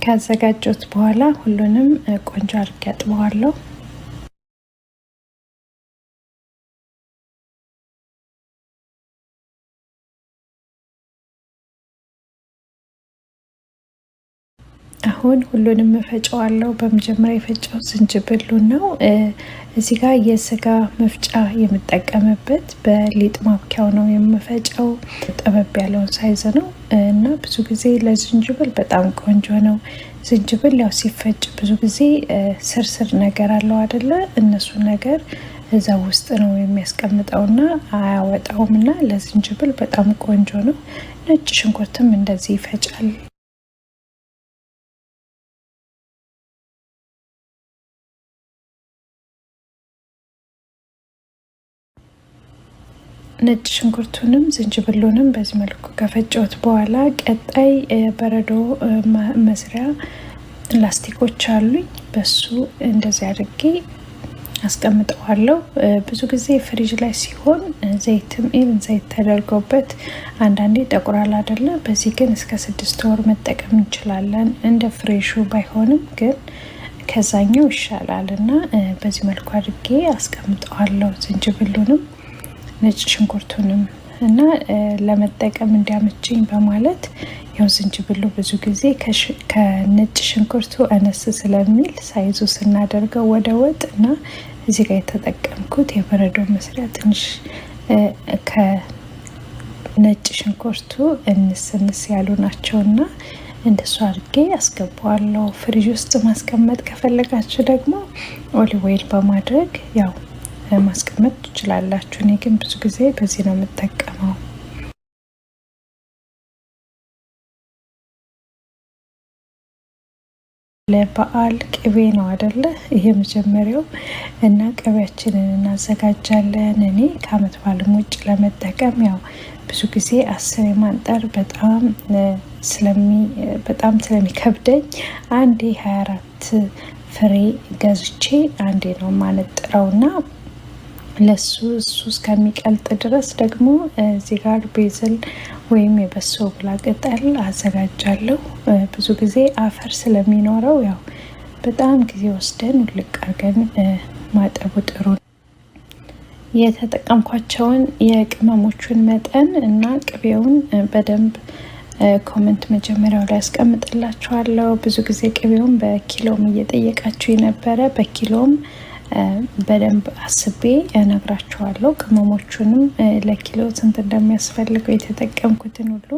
ካዘጋጀሁት በኋላ ሁሉንም ቆንጆ አድርጌ አጥበዋለሁ። አሁን ሁሉንም እፈጨዋለሁ። በመጀመሪያ የፈጨው ዝንጅብሉን ነው። እዚህ ጋር የስጋ መፍጫ የምጠቀምበት በሊጥ ማብኪያው ነው የምፈጨው። ጠበብ ያለውን size ነው እና ብዙ ጊዜ ለዝንጅብል በጣም ቆንጆ ነው። ዝንጅብል ያው ሲፈጭ ብዙ ጊዜ ስርስር ነገር አለው አደለ? እነሱ ነገር እዛ ውስጥ ነው የሚያስቀምጠውና አያወጣውም እና ለዝንጅብል በጣም ቆንጆ ነው። ነጭ ሽንኩርትም እንደዚህ ይፈጫል። ነጭ ሽንኩርቱንም ዝንጅብሉንም በዚህ መልኩ ከፈጨሁት በኋላ ቀጣይ በረዶ መስሪያ ላስቲኮች አሉኝ። በሱ እንደዚህ አድርጌ አስቀምጠዋለሁ። ብዙ ጊዜ ፍሪጅ ላይ ሲሆን ዘይትም even ዘይት ተደርጎበት አንዳንዴ ጠቁራል አይደለ? በዚህ ግን እስከ 6 ወር መጠቀም እንችላለን። እንደ fresh ኡ ባይሆንም ግን ከዛኛው ይሻላል እና በዚህ መልኩ አድርጌ አስቀምጠዋለሁ። ዝንጅብሉንም ነጭ ሽንኩርቱንም እና ለመጠቀም እንዲያመቸኝ በማለት ያው ዝንጅብሉ ብዙ ጊዜ ከነጭ ሽንኩርቱ አነስ ስለሚል size ኡ ስናደርገው ወደ ወጥ እና እዚህ ጋር የተጠቀምኩት የበረዶ መስሪያ ትንሽ ከነጭ ሽንኩርቱ እንስ እንስ ያሉ ናቸውና እንደሱ አድርጌ አስገባዋለሁ። ፍሪጅ ውስጥ ማስቀመጥ ከፈለጋችሁ ደግሞ olive oil በማድረግ ያው ማስቀመጥ ትችላላችሁ። እኔ ግን ብዙ ጊዜ በዚህ ነው የምጠቀመው። ለበዓል ቅቤ ነው አይደለ? ይሄ መጀመሪያው እና ቅቤያችንን እናዘጋጃለን። እኔ ከአመት በዓልም ውጭ ለመጠቀም ያው ብዙ ጊዜ 10 የማንጠር በጣም ስለሚከብደኝ አንዴ 24 ፍሬ ገዝቼ አንዴ ነው የማነጥረውና ለሱ እሱ እስከሚቀልጥ ድረስ ደግሞ እዚህ ጋር basil ወይም የበሶ ብላ ቅጠል አዘጋጃለሁ። ብዙ ጊዜ አፈር ስለሚኖረው ያው በጣም ጊዜ ወስደን ውልቅ አድርገን ማጠቡ ጥሩ ነው። የተጠቀምኳቸውን የቅመሞቹን መጠን እና ቅቤውን በደንብ comment መጀመሪያው ላይ አስቀምጥላችኋለሁ። ብዙ ጊዜ ቅቤውን በኪሎም እየጠየቃችሁ የነበረ በኪሎም በደንብ አስቤ እነግራችኋለሁ። ቅመሞቹንም ለኪሎ ስንት እንደሚያስፈልገው የተጠቀምኩትን ሁሉ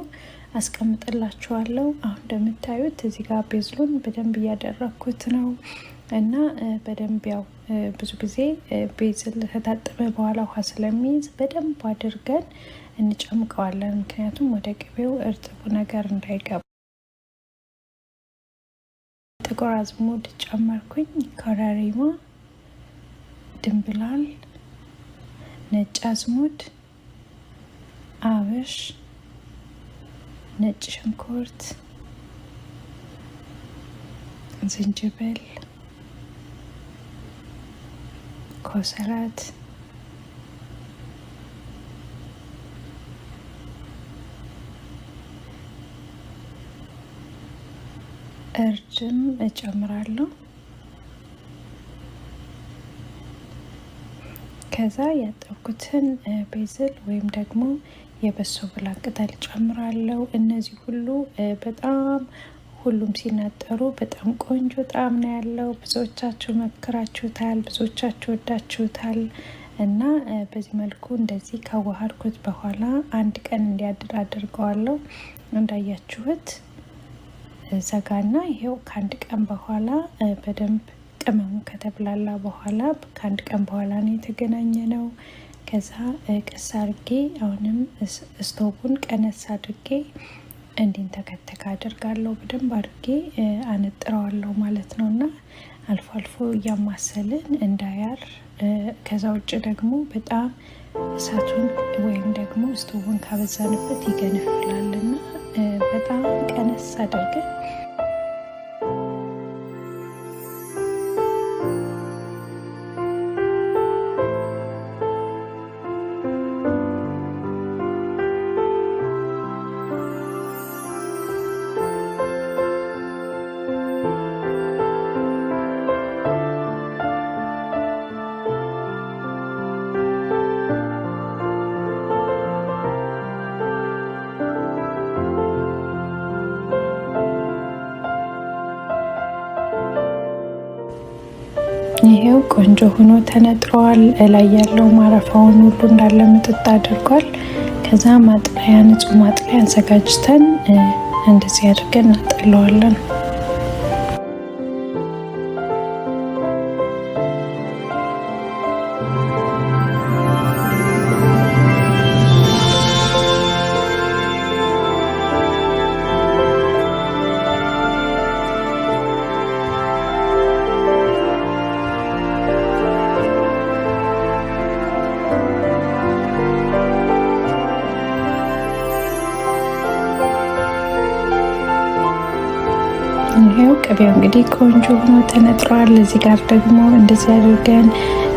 አስቀምጥላችኋለሁ። አሁን እንደምታዩት እዚህ ጋር basil ኡን በደንብ እያደረኩት ነው እና በደንብ ያው ብዙ ጊዜ basil ከታጠበ በኋላ ውሃ ስለሚይዝ በደንብ አድርገን እንጨምቀዋለን። ምክንያቱም ወደ ቅቤው እርጥቡ ነገር እንዳይገባ። ጥቁር አዝሙድ ጨመርኩኝ፣ ኮረሪማ፣ ድንብላል፣ ነጭ አዝሙድ፣ አብሽ፣ ነጭ ሽንኩርት፣ ዝንጅብል፣ ኮሰረት፣ እርድም እጨምራለሁ። ከዛ ያጠብኩትን basil ወይም ደግሞ የበሶ ብላ ቅጠል ጨምራለሁ። እነዚህ ሁሉ በጣም ሁሉም ሲናጠሩ በጣም ቆንጆ ጣዕም ነው ያለው። ብዙዎቻችሁ መክራችሁታል፣ ብዙዎቻችሁ ወዳችሁታል። እና በዚህ መልኩ እንደዚህ ካዋሃድኩት በኋላ አንድ ቀን እንዲያድር አድርገዋለሁ። እንዳያችሁት ዘጋና ይሄው ከአንድ ቀን በኋላ በደንብ ቅመሙ ከተብላላ በኋላ ከአንድ ቀን በኋላ ነው የተገናኘ ነው። ከዛ ቀስ አድርጌ አሁንም ስቶቡን ቀነስ አድርጌ እንዲንተከተክ አድርጋለሁ። በደንብ አድርጌ አነጥረዋለሁ ማለት ነውና አልፎ አልፎ እያማሰልን እንዳያር። ከዛ ውጭ ደግሞ በጣም እሳቱን ወይም ደግሞ ስቶቡን ካበዛንበት ይገነፍላልና በጣም ቀነስ አድርገን ይሄው ቆንጆ ሆኖ ተነጥሯል። እላይ ያለው ማረፋውን ሁሉ እንዳለ ምጥጥ አድርጓል። ከዛ ማጥለያ፣ ንጹህ ማጥለያ አዘጋጅተን እንደዚህ አድርገን እናጠለዋለን። ይሄው ቅቤው እንግዲህ ቆንጆ ሆኖ ተነጥሯል። እዚህ ጋር ደግሞ እንደዚህ አድርገን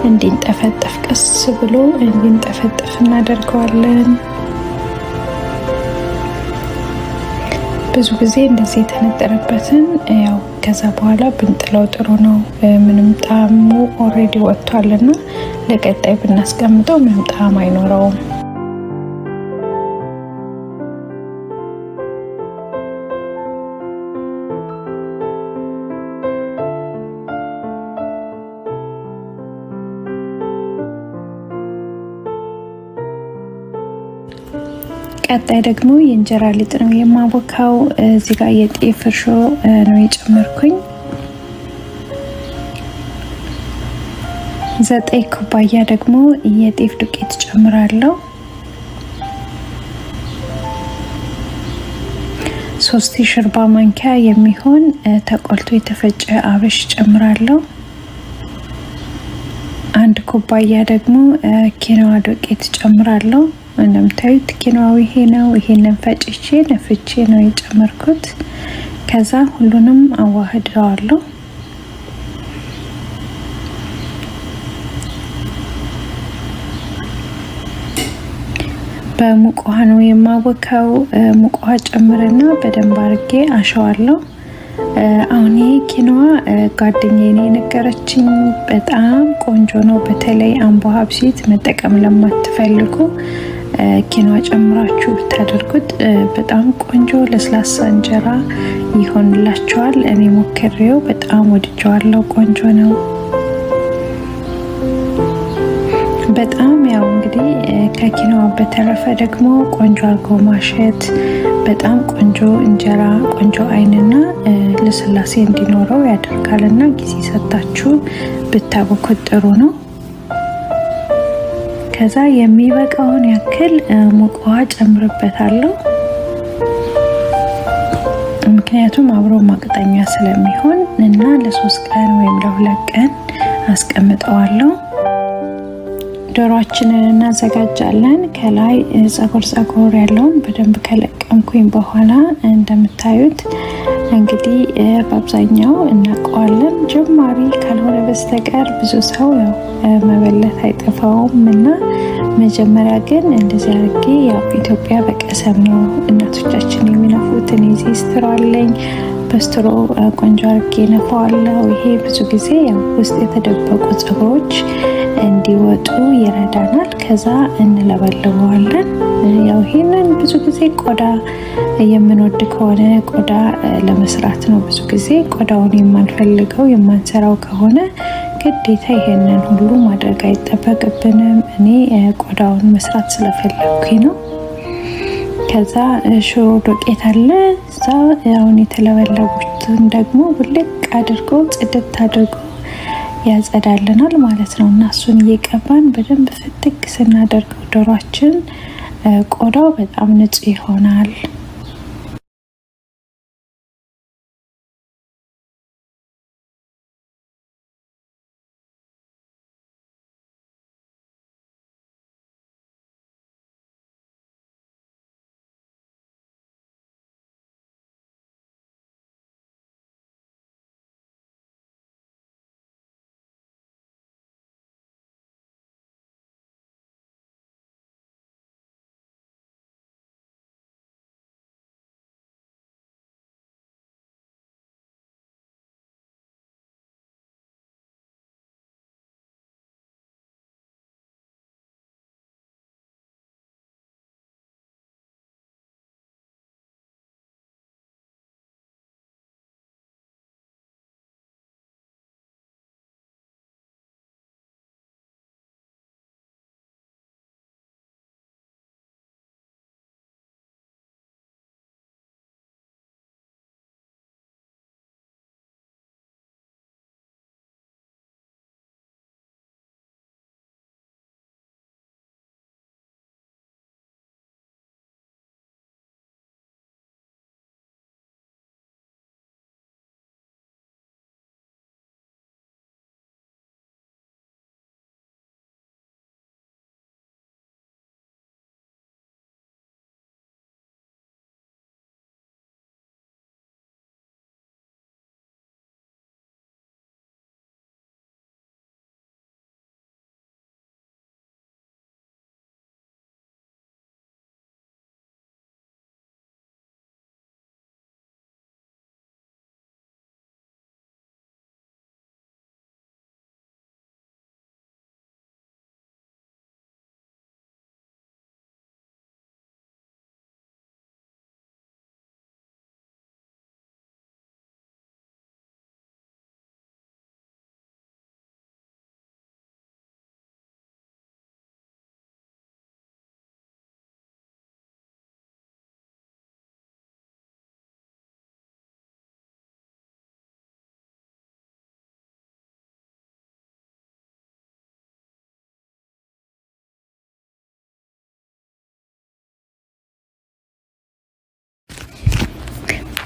እንዲንጠፈጠፍ፣ ቀስ ብሎ እንዲንጠፈጠፍ እናደርገዋለን። ብዙ ጊዜ እንደዚህ የተነጠረበትን ያው ከዛ በኋላ ብንጥለው ጥሩ ነው። ምንም ጣዕሙ already ወጥቷልና ለቀጣይ ብናስቀምጠው ምንም ጣዕም አይኖረውም። ቀጣይ ደግሞ የእንጀራ ሊጥ ነው የማቦካው። እዚህ ጋር የጤፍ እርሾ ነው የጨመርኩኝ። 9 ኩባያ ደግሞ የጤፍ ዱቄት ጨምራለሁ። 3 የሾርባ ማንኪያ የሚሆን ተቆልቶ የተፈጨ አብሽ ጨምራለሁ። 1 ኩባያ ደግሞ ኪኖዋ ዱቄት ጨምራለሁ። እንደምታዩት ኪኖዋው ይሄ ነው። ይሄንን ፈጭቼ ነፍቼ ነው የጨመርኩት። ከዛ ሁሉንም አዋህደዋለሁ። በሙቅ ውሃ ነው የማቦካው። ሙቅ ውሃ ጨምርና በደንብ አርጌ አሸዋለሁ። አሁን ይሄ ኪኖዋ ጓደኛዬ ነው የነገረችኝ። በጣም ቆንጆ ነው። በተለይ አምቦ ሀብሲት መጠቀም ለማትፈልጉ ኪኖዋ ጨምራችሁ ብታደርጉት በጣም ቆንጆ ለስላሳ እንጀራ ይሆንላችኋል። እኔ ሞክሬው በጣም ወድጀዋለሁ። ቆንጆ ነው በጣም። ያው እንግዲህ ከኪኖዋ በተረፈ ደግሞ ቆንጆ አድርጎ ማሸት በጣም ቆንጆ እንጀራ፣ ቆንጆ አይንና ልስላሴ እንዲኖረው ያደርጋል እና ጊዜ ሰጥታችሁ ብታቦኩት ጥሩ ነው። ከዛ የሚበቃውን ያክል ሙቅ ውሃ ጨምርበታለሁ። ምክንያቱም አብሮ ማቅጠኛ ስለሚሆን እና ለ3 ቀን ወይም ለ2 ቀን አስቀምጠዋለሁ። ዶሯችንን እናዘጋጃለን። ከላይ ጸጉር ጸጉር ያለውን በደንብ ከለቀምኩኝ በኋላ እንደምታዩት እንግዲህ በአብዛኛው እናውቀዋለን። ጀማሪ ካልሆነ በስተቀር ብዙ ሰው ያው መበለት አይጠፋውም እና መጀመሪያ ግን እንደዚህ አድርጌ፣ ያው ኢትዮጵያ በቀሰም ነው እናቶቻችን የሚነፉት። እኔ እዚህ straw አለኝ። በ straw ቆንጆ አድርጌ ነፋዋለሁ። ይሄ ብዙ ጊዜ ያው ውስጥ የተደበቁ ፀጉሮች እንዲወጡ ይረዳናል። ከዛ እንለበልበዋለን። ያው ይሄንን ብዙ ጊዜ ቆዳ የምንወድ ከሆነ ቆዳ ለመስራት ነው። ብዙ ጊዜ ቆዳውን የማንፈልገው፣ የማንሰራው ከሆነ ግዴታ ይሄንን ሁሉ ማድረግ አይጠበቅብንም። እኔ ቆዳውን መስራት ስለፈለግኩኝ ነው። ከዛ ሽሮ ዱቄት አለ፣ እዛ አሁን የተለበለቡትን ደግሞ ውልቅ አድርጎ ጽድት አድርጎ ያጸዳልናል ማለት ነው። እና እሱን እየቀባን በደንብ ፍትግ ስናደርገው ዶሯችን ቆዳው በጣም ንጹህ ይሆናል።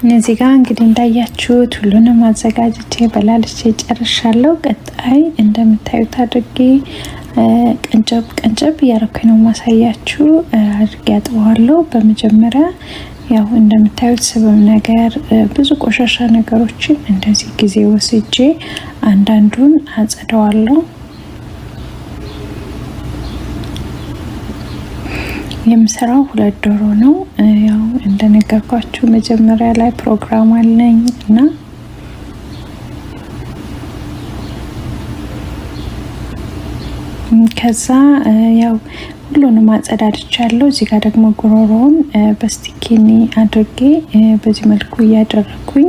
እዚህ ጋር እንግዲህ እንዳያችሁት ሁሉንም አዘጋጅቼ በላልቼ ጨርሻለሁ። ቀጣይ እንደምታዩት አድርጌ ቀንጨብ ቀንጨብ እያረኩኝ ነው ማሳያችሁ። አድርጌ አጥበዋለሁ። በመጀመሪያ ያው እንደምታዩት ስብም ነገር ብዙ ቆሻሻ ነገሮችን እንደዚህ ጊዜ ወስጄ አንዳንዱን አጸደዋለሁ። የምሰራው 2 ዶሮ ነው። ያው እንደነገርኳችሁ መጀመሪያ ላይ ፕሮግራም አለኝ እና ከዛ ያው ሁሉንም አጸዳድቻለሁ። እዚህ ጋር ደግሞ ጉሮሮውን በስቲኪኒ አድርጌ በዚህ መልኩ እያደረኩኝ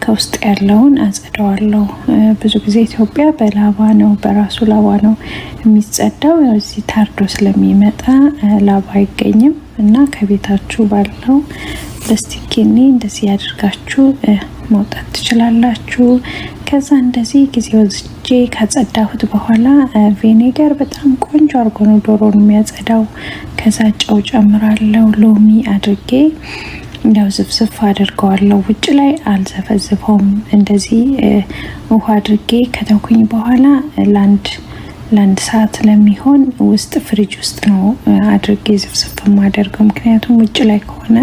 ከውስጥ ያለውን አጸዳዋለሁ። ብዙ ጊዜ ኢትዮጵያ በላባ ነው፣ በራሱ ላባ ነው የሚጸዳው። ያው እዚህ ታርዶ ስለሚመጣ ላባ አይገኝም እና ከቤታችሁ ባለው በስቲኪኒ እንደዚህ አድርጋችሁ ማውጣት ትችላላችሁ። ከዛ እንደዚህ ጊዜ ወስጄ ካጸዳሁት በኋላ ቪኔገር በጣም ቆንጆ አድርጎ ነው ዶሮን የሚያጸዳው። ከዛ ጨው ጨምራለሁ፣ ሎሚ አድርጌ ያው ዝፍዝፍ አድርገዋለሁ። ውጭ ላይ አልዘፈዝፈውም። እንደዚህ ውሃ አድርጌ ከተውኩኝ በኋላ ለአንድ ሰዓት ለሚሆን ውስጥ ፍሪጅ ውስጥ ነው አድርጌ ዝፍዝፍ የማደርገው። ምክንያቱም ውጭ ላይ ከሆነ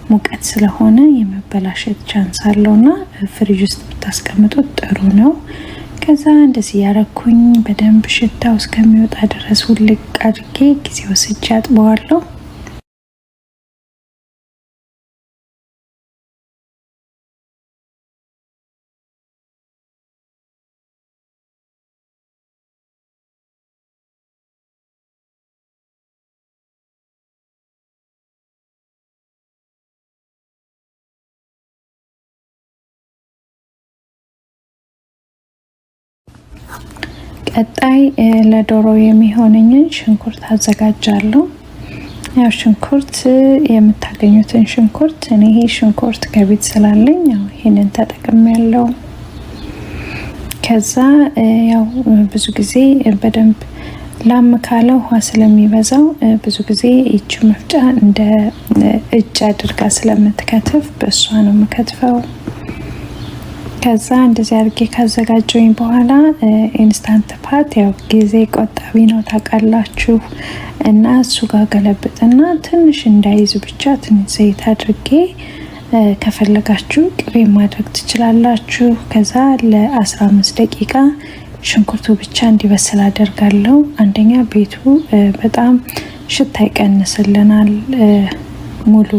ሙቀት ስለሆነ የመበላሸት chance አለውና ፍሪጅ ውስጥ ብታስቀምጡት ጥሩ ነው። ከዛ እንደዚህ ያረኩኝ በደንብ ሽታው እስከሚወጣ ድረስ ውልቅ አድርጌ ጊዜ ወስጄ አጥበዋለሁ። ቀጣይ ለዶሮ የሚሆነኝን ሽንኩርት አዘጋጃለሁ። ያው ሽንኩርት የምታገኙትን ሽንኩርት፣ እኔ ይሄ ሽንኩርት ከቤት ስላለኝ ያው ይሄንን ተጠቅሜያለሁ። ከዛ ያው ብዙ ጊዜ በደንብ ላም ካለ ውሃ ስለሚበዛው ብዙ ጊዜ ይቺ መፍጫ እንደ እጅ አድርጋ ስለምትከትፍ በእሷ ነው የምከትፈው። ከዛ እንደዚህ አድርጌ ካዘጋጀሁኝ በኋላ Instant Pot ያው ጊዜ ቆጣቢ ነው ታውቃላችሁ፣ እና እሱ ጋር ገለብጥና ትንሽ እንዳይዝ ብቻ ትንሽ ዘይት አድርጌ፣ ከፈለጋችሁ ቅቤ ማድረግ ትችላላችሁ። ከዛ ለ15 ደቂቃ ሽንኩርቱ ብቻ እንዲበስል አደርጋለሁ። አንደኛ ቤቱ በጣም ሽታ ይቀንስልናል። ሙሉ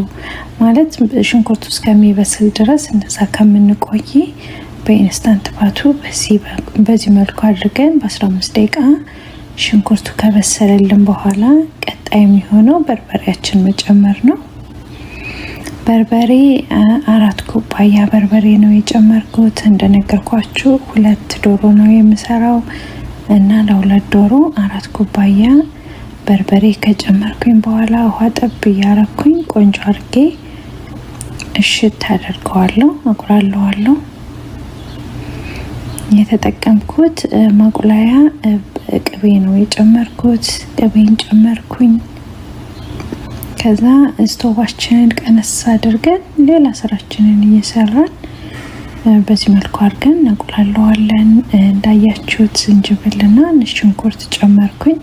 ማለት ሽንኩርቱ እስከሚበስል ድረስ እንደዛ ከምንቆይ በ Instant Pot ኡ በዚህ መልኩ አድርገን በ15 ደቂቃ ሽንኩርቱ ከበሰለልን በኋላ ቀጣይ የሚሆነው በርበሬያችን መጨመር ነው። በርበሬ 4 ኩባያ በርበሬ ነው የጨመርኩት። እንደነገርኳችሁ 2 ዶሮ ነው የምሰራው እና ለ2 ዶሮ 4 ኩባያ በርበሬ ከጨመርኩኝ በኋላ ውሃ ጠብ እያረኩኝ ቆንጆ አድርጌ እሽት አደርገዋለሁ፣ አቁላለዋለሁ። የተጠቀምኩት ማቁላያ ቅቤ ነው የጨመርኩት። ቅቤን ጨመርኩኝ። ከዛ ስቶቫችንን ቀነስ አድርገን ሌላ ስራችንን እየሰራን በዚህ መልኩ አድርገን እናቁላለዋለን። እንዳያችሁት ዝንጅብልና ሽንኩርት ጨመርኩኝ።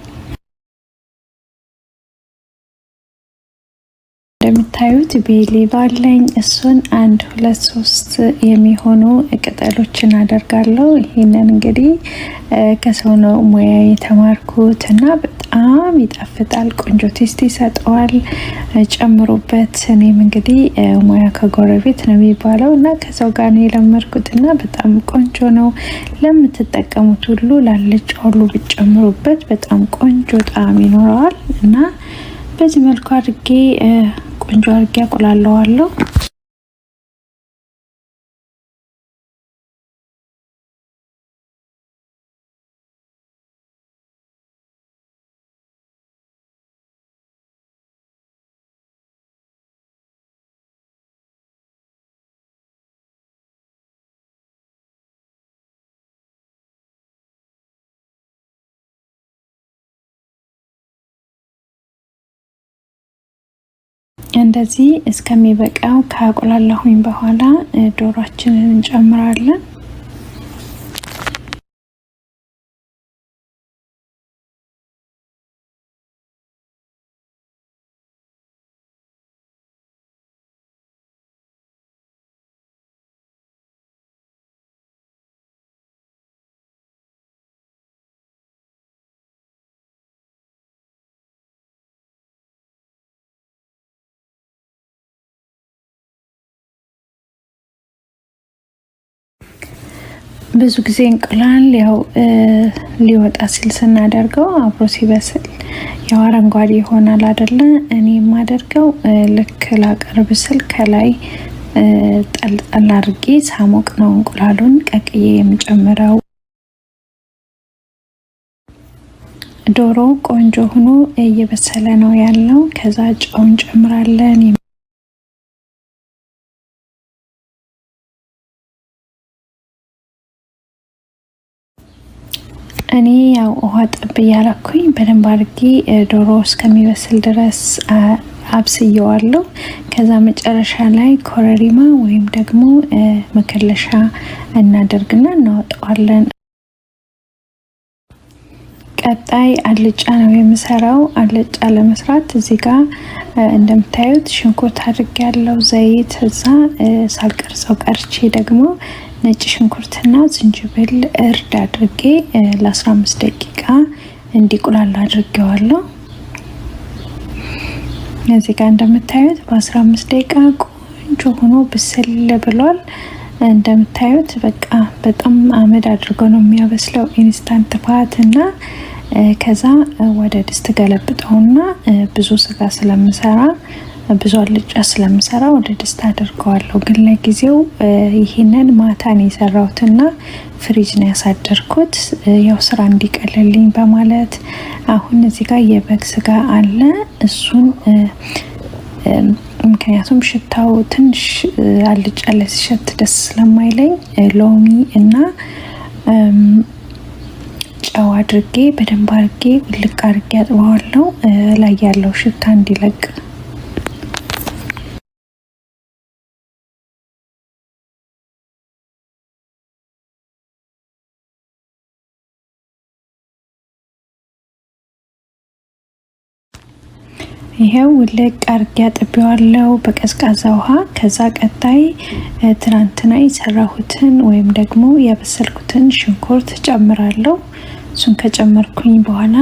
እንደምታዩት bay leaf አለኝ። እሱን 1 2 3 የሚሆኑ ቅጠሎችን አደርጋለሁ። ይሄንን እንግዲህ ከሰው ነው ሙያ የተማርኩት እና በጣም ይጣፍጣል፣ ቆንጆ taste ይሰጠዋል። ጨምሩበት። እኔም እንግዲህ ሙያ ከጎረቤት ነው የሚባለው እና ከሰው ጋር ነው የለመድኩት እና በጣም ቆንጆ ነው። ለምትጠቀሙት ሁሉ ላልጫ ሁሉ ብትጨምሩበት በጣም ቆንጆ ጣዕም ይኖረዋል እና በዚህ መልኩ አድርጌ ቆንጆ አድርጌ አቁላለዋለሁ። እንደዚህ እስከሚበቃው ካቁላላሁኝ በኋላ ዶሯችንን እንጨምራለን። ብዙ ጊዜ እንቁላል ያው ሊወጣ ሲል ስናደርገው አብሮ ሲበስል ያው አረንጓዴ ይሆናል አይደለ? እኔ የማደርገው ልክ ላቀርብ ስል ከላይ ጠል ጠል አድርጌ ሳሞቅ ነው እንቁላሉን ቀቅዬ የምጨምረው። ዶሮ ቆንጆ ሆኖ እየበሰለ ነው ያለው። ከዛ ጨው እንጨምራለን። እኔ ያው ውሃ ጠብ እያረኩኝ በደንብ አድርጌ ዶሮ እስከሚበስል ድረስ አብስየዋለሁ። ከዛ መጨረሻ ላይ ኮረሪማ ወይም ደግሞ መከለሻ እናደርግና እናወጣዋለን። ቀጣይ አልጫ ነው የምሰራው። አልጫ ለመስራት እዚህ ጋር እንደምታዩት ሽንኩርት አድርጌያለሁ፣ ዘይት፣ እዛ ሳልቀርጸው ቀርቼ ደግሞ ነጭ ሽንኩርትና ዝንጅብል፣ እርድ አድርጌ ለ15 ደቂቃ እንዲቁላላ አድርጌዋለሁ። እዚህ ጋር እንደምታዩት በ15 ደቂቃ ቆንጆ ሆኖ ብስል ብሏል። እንደምታዩት በቃ በጣም አመድ አድርጎ ነው የሚያበስለው Instant Pot። እና ከዛ ወደ ድስት ገለብጠውና ብዙ ስጋ ስለምሰራ፣ ብዙ አልጫ ስለምሰራ ወደ ድስት አድርገዋለሁ። ግን ለጊዜው ይህንን ማታ ነው የሰራሁትና ፍሪጅ ነው ያሳደርኩት፣ ያው ስራ እንዲቀልልኝ በማለት። አሁን እዚህ ጋር የበግ ስጋ አለ። እሱን ምክንያቱም ሽታው ትንሽ አልጫ ላይ ሲሸት ደስ ስለማይለኝ ሎሚ እና ጨው አድርጌ በደንብ አድርጌ ውልቅ አድርጌ አጥበዋለሁ ላይ ያለው ሽታ እንዲለቅ። ይሄው ውልቅ አድርጌ አጥቤዋለሁ በቀዝቃዛ ውሃ። ከዛ ቀጣይ ትናንትና የሰራሁትን ወይም ደግሞ ያበሰልኩትን ሽንኩርት ጨምራለሁ። እሱን ከጨመርኩኝ በኋላ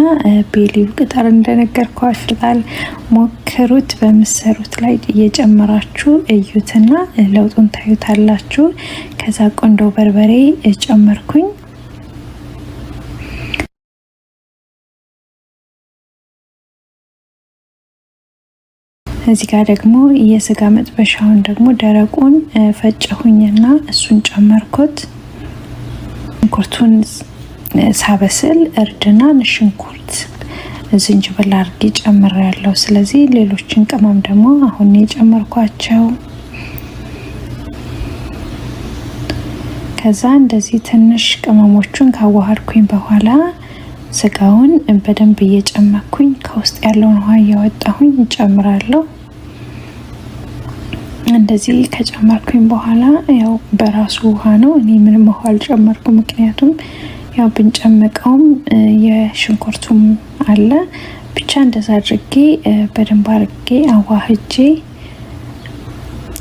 bay leaf ቅጠል እንደነገርኳችሁ ሞክሩት። በምሰሩት ላይ እየጨመራችሁ እዩትና ለውጡን ታዩታላችሁ። ከዛ ቆንዶ በርበሬ ጨመርኩኝ። እዚህ ጋር ደግሞ የስጋ መጥበሻውን ደግሞ ደረቁን ፈጨሁኝና እሱን ጨመርኩት። ሽንኩርቱን ሳበስል እርድና ሽንኩርት፣ ዝንጅብል አድርጌ ጨምሬያለሁ። ስለዚህ ሌሎችን ቅመም ደግሞ አሁን የጨመርኳቸው። ከዛ እንደዚህ ትንሽ ቅመሞቹን ካዋሃድኩኝ በኋላ ስጋውን በደንብ እየጨመኩኝ ከውስጥ ያለውን ውሃ እያወጣሁኝ እጨምራለሁ። እንደዚህ ከጨመርኩኝ በኋላ ያው በራሱ ውሃ ነው፣ እኔ ምንም ውሃ አልጨመርኩ። ምክንያቱም ያው ብንጨምቀውም የሽንኩርቱም አለ። ብቻ እንደዛ አድርጌ በደንብ አድርጌ አዋህጄ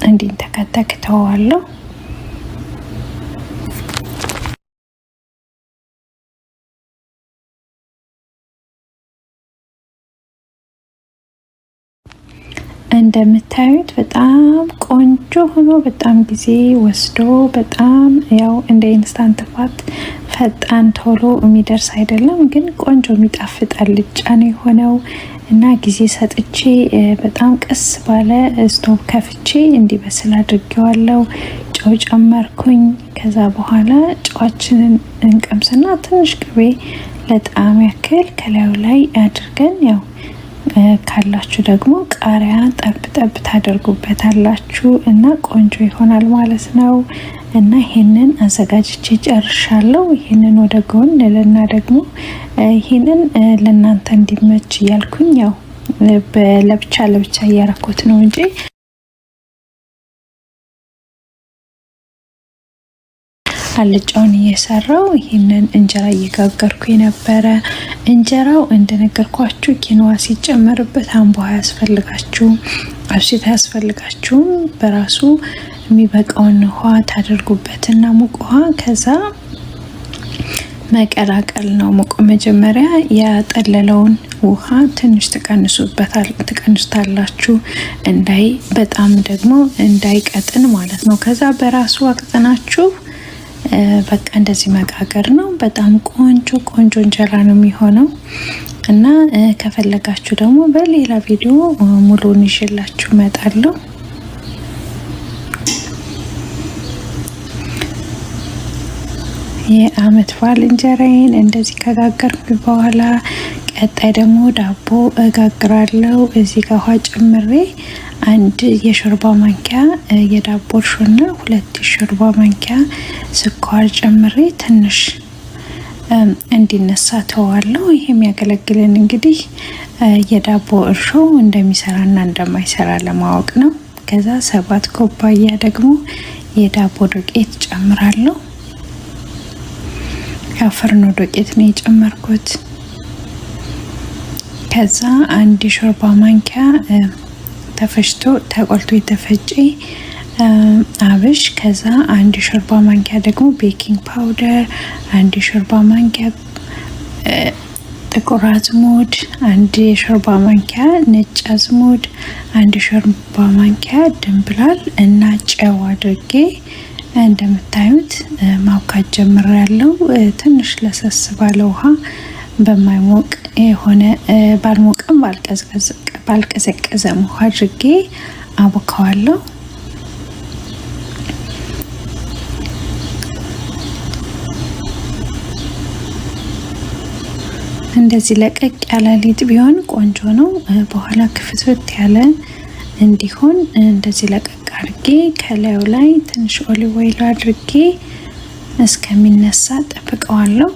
እንዲንተከተክ ተዋለሁ። እንደምታዩት በጣም ቆንጆ ሆኖ በጣም ጊዜ ወስዶ በጣም ያው እንደ Instant Pot ፈጣን ቶሎ የሚደርስ አይደለም፣ ግን ቆንጆ የሚጣፍጥ አልጫ ነው የሆነው። እና ጊዜ ሰጥቼ በጣም ቀስ ባለ ስቶቭ ከፍቼ እንዲበስል አድርጌዋለሁ። ጨው ጨመርኩኝ። ከዛ በኋላ ጨዋችንን እንቀምስና ትንሽ ቅቤ ለጣዕም ያክል ከላዩ ላይ አድርገን ያው ካላችሁ ደግሞ ቃሪያ ጠብ ጠብ ታደርጉበታላችሁ እና ቆንጆ ይሆናል ማለት ነው። እና ይሄንን አዘጋጅቼ ጨርሻለሁ። ይሄንን ወደ ጎን ልና ደግሞ ይሄንን ለእናንተ እንዲመች እያልኩኝ ያው ለብቻ ለብቻ እያረኩት ነው እንጂ አልጫውን እየሰራው ይህንን እንጀራ እየጋገርኩ የነበረ። እንጀራው እንደነገርኳችሁ ኪንዋ ሲጨመርበት አምቦ አያስፈልጋችሁም፣ አብሲት አያስፈልጋችሁም። በራሱ የሚበቃውን ውሃ ታደርጉበትና ሙቅ ውሃ ከዛ መቀላቀል ነው። ሙቅ መጀመሪያ ያጠለለውን ውሃ ትንሽ ትቀንሱታላችሁ፣ እንዳይ በጣም ደግሞ እንዳይቀጥን ማለት ነው። ከዛ በራሱ አቅጥናችሁ በቃ እንደዚህ መጋገር ነው። በጣም ቆንጆ ቆንጆ እንጀራ ነው የሚሆነው እና ከፈለጋችሁ ደግሞ በሌላ ቪዲዮ ሙሉን ይዤላችሁ እመጣለሁ። የአመት በዓል እንጀራዬን እንደዚህ ከጋገርኩ በኋላ ቀጣይ ደግሞ ዳቦ እጋግራለሁ። እዚህ ጋር ውሃ ጨምሬ አንድ የሾርባ ማንኪያ የዳቦ እርሾና 2 የሾርባ ማንኪያ ስኳር ጨምሬ ትንሽ እንዲነሳ ተዋለሁ። ይሄ የሚያገለግለን እንግዲህ የዳቦ እርሾ እንደሚሰራና እንደማይሰራ ለማወቅ ነው። ከዛ 7 ኩባያ ደግሞ የዳቦ ዱቄት ጨምራለሁ። ያፈርኖ ዱቄት ነው የጨመርኩት። ከዛ አንድ የሾርባ ማንኪያ ተፈጭቶ ተቆልቶ የተፈጨ አብሽ፣ ከዛ አንድ የሾርባ ማንኪያ ደግሞ baking powder፣ አንድ የሾርባ ማንኪያ ጥቁር አዝሙድ፣ አንድ የሾርባ ማንኪያ ነጭ አዝሙድ፣ አንድ የሾርባ ማንኪያ ድንብላል እና ጨው አድርጌ እንደምታዩት ማብካት ጀምሬያለሁ። ትንሽ ለሰስ ባለ ውሃ በማይሞቅ የሆነ ባልሞቅም ባልቀዘቀዘም ውሃ አድርጌ አቦካዋለሁ። እንደዚህ ለቀቅ ያለ ሊጥ ቢሆን ቆንጆ ነው። በኋላ ክፍትፍት ያለ እንዲሆን እንደዚህ ለቀቅ አድርጌ ከላዩ ላይ ትንሽ olive oil አድርጌ እስከሚነሳ ጠብቀዋለሁ።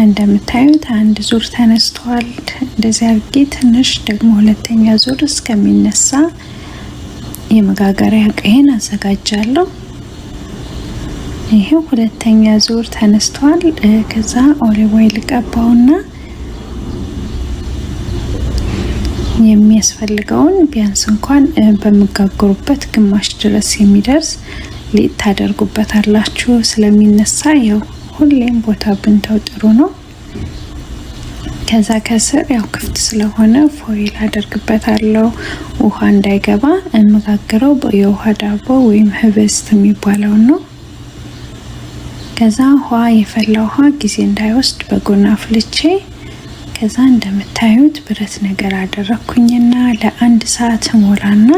እንደምታዩት አንድ ዙር ተነስቷል። እንደዚህ አድርጌ ትንሽ ደግሞ ሁለተኛ ዙር እስከሚነሳ የመጋገሪያ እቃዬን አዘጋጃለሁ። ይሄ ሁለተኛ ዙር ተነስቷል። ከዛ olive oil ቀባውና የሚያስፈልገውን ቢያንስ እንኳን በምጋግሩበት ግማሽ ድረስ የሚደርስ ሊጥ ታደርጉበታላችሁ። ስለሚነሳ ያው ሁሌም ቦታ ብንተው ጥሩ ነው። ከዛ ከስር ያው ክፍት ስለሆነ foil አደርግበታለሁ ውሃ እንዳይገባ። የምጋግረው የውሃ ዳቦ ወይም ህብስት የሚባለው ነው። ከዛ ውሃ የፈላ ውሃ ጊዜ እንዳይወስድ በጎን አፍልቼ ከዛ እንደምታዩት ብረት ነገር አደረኩኝና ለአንድ ሰዓት ሞላና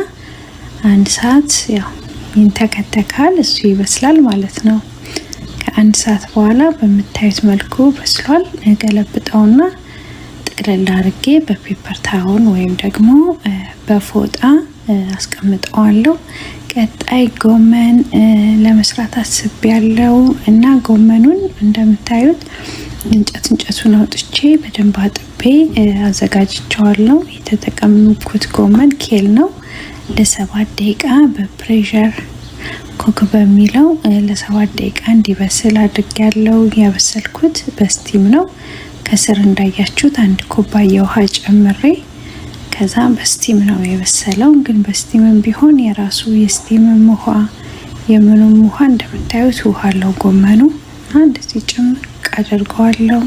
አንድ ሰዓት ያው ይንተከተካል፣ እሱ ይበስላል ማለት ነው። ከአንድ ሰዓት በኋላ በምታዩት መልኩ በስሏል። ገለብጠውና ጥቅልል አድርጌ በ paper towel ወይም ደግሞ በፎጣ አስቀምጠዋለሁ። ቀጣይ ጎመን ለመስራት አስቤያለሁ እና ጎመኑን እንደምታዩት እንጨት እንጨቱን አውጥቼ በደንብ አጥቤ አዘጋጅቸዋለሁ። የተጠቀምኩት ጎመን kale ነው። ለ7 ደቂቃ በ pressure cook በሚለው ለ7 ደቂቃ እንዲበስል አድርጌያለሁ። ያበሰልኩት በ steam ነው። ከስር እንዳያችሁት አንድ ኩባያ ውሃ ጨምሬ ከዛ በ steam ነው የበሰለው። ግን በ steam ም ቢሆን የራሱ የ steam ም ውሃ የምኑም ውሃ እንደምታዩት ውሃ አለው ጎመኑ። እንደዚህ ጭምቅ አደርገዋለሁ።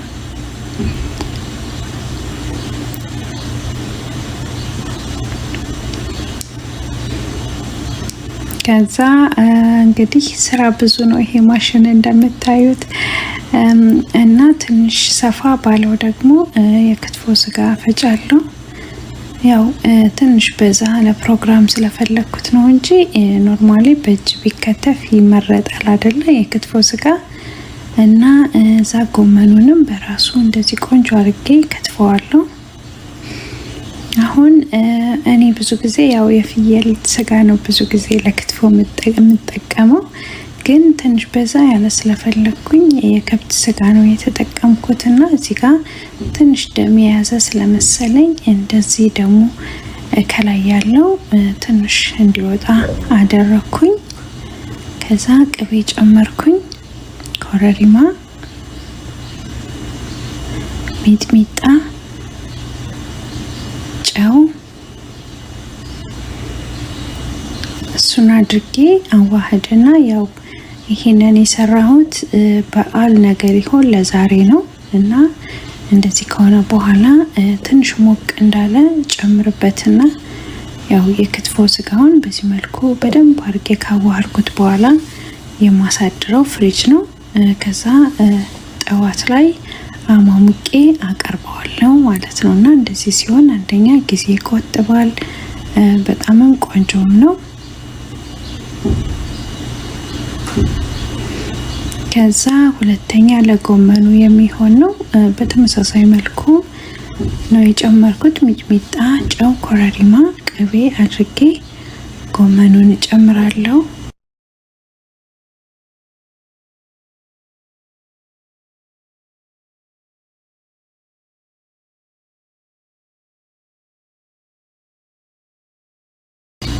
ከዛ እንግዲህ ስራ ብዙ ነው ይሄ ማሽን እንደምታዩት እና ትንሽ ሰፋ ባለው ደግሞ የክትፎ ስጋ ፈጫለሁ። ያው ትንሽ በዛ ለፕሮግራም ስለፈለኩት ነው እንጂ normally በእጅ ቢከተፍ ይመረጣል አይደለ? የክትፎ ስጋ እና እዛ ጎመኑንም በራሱ እንደዚህ ቆንጆ አድርጌ ከትፈዋለሁ። አሁን እኔ ብዙ ጊዜ ያው የፍየል ስጋ ነው ብዙ ጊዜ ለክትፎ የምጠቀመው። ግን ትንሽ በዛ ያለ ስለፈለግኩኝ የከብት ስጋ ነው የተጠቀምኩትና እዚህ ጋር ትንሽ ደም የያዘ ስለመሰለኝ እንደዚህ ደግሞ ከላይ ያለው ትንሽ እንዲወጣ አደረኩኝ። ከዛ ቅቤ ጨመርኩኝ፣ ኮረሪማ፣ ሚጥሚጣ፣ ጨው እሱን አድርጌ አዋህድና ያው ይሄንን የሰራሁት በዓል ነገር ይሆን ለዛሬ ነው እና እንደዚህ ከሆነ በኋላ ትንሽ ሞቅ እንዳለ ጨምርበትና ያው የክትፎ ስጋውን በዚህ መልኩ በደንብ አድርጌ ካዋሃድኩት በኋላ የማሳድረው ፍሪጅ ነው። ከዛ ጠዋት ላይ አሟሙቄ አቀርበዋለሁ ማለት ነው። እና እንደዚህ ሲሆን አንደኛ ጊዜ ይቆጥባል፣ በጣምም ቆንጆም ነው። ከዛ ሁለተኛ ለጎመኑ የሚሆን ነው። በተመሳሳይ መልኩ ነው የጨመርኩት። ሚጥሚጣ፣ ጨው፣ ኮረሪማ፣ ቅቤ አድርጌ ጎመኑን እጨምራለሁ።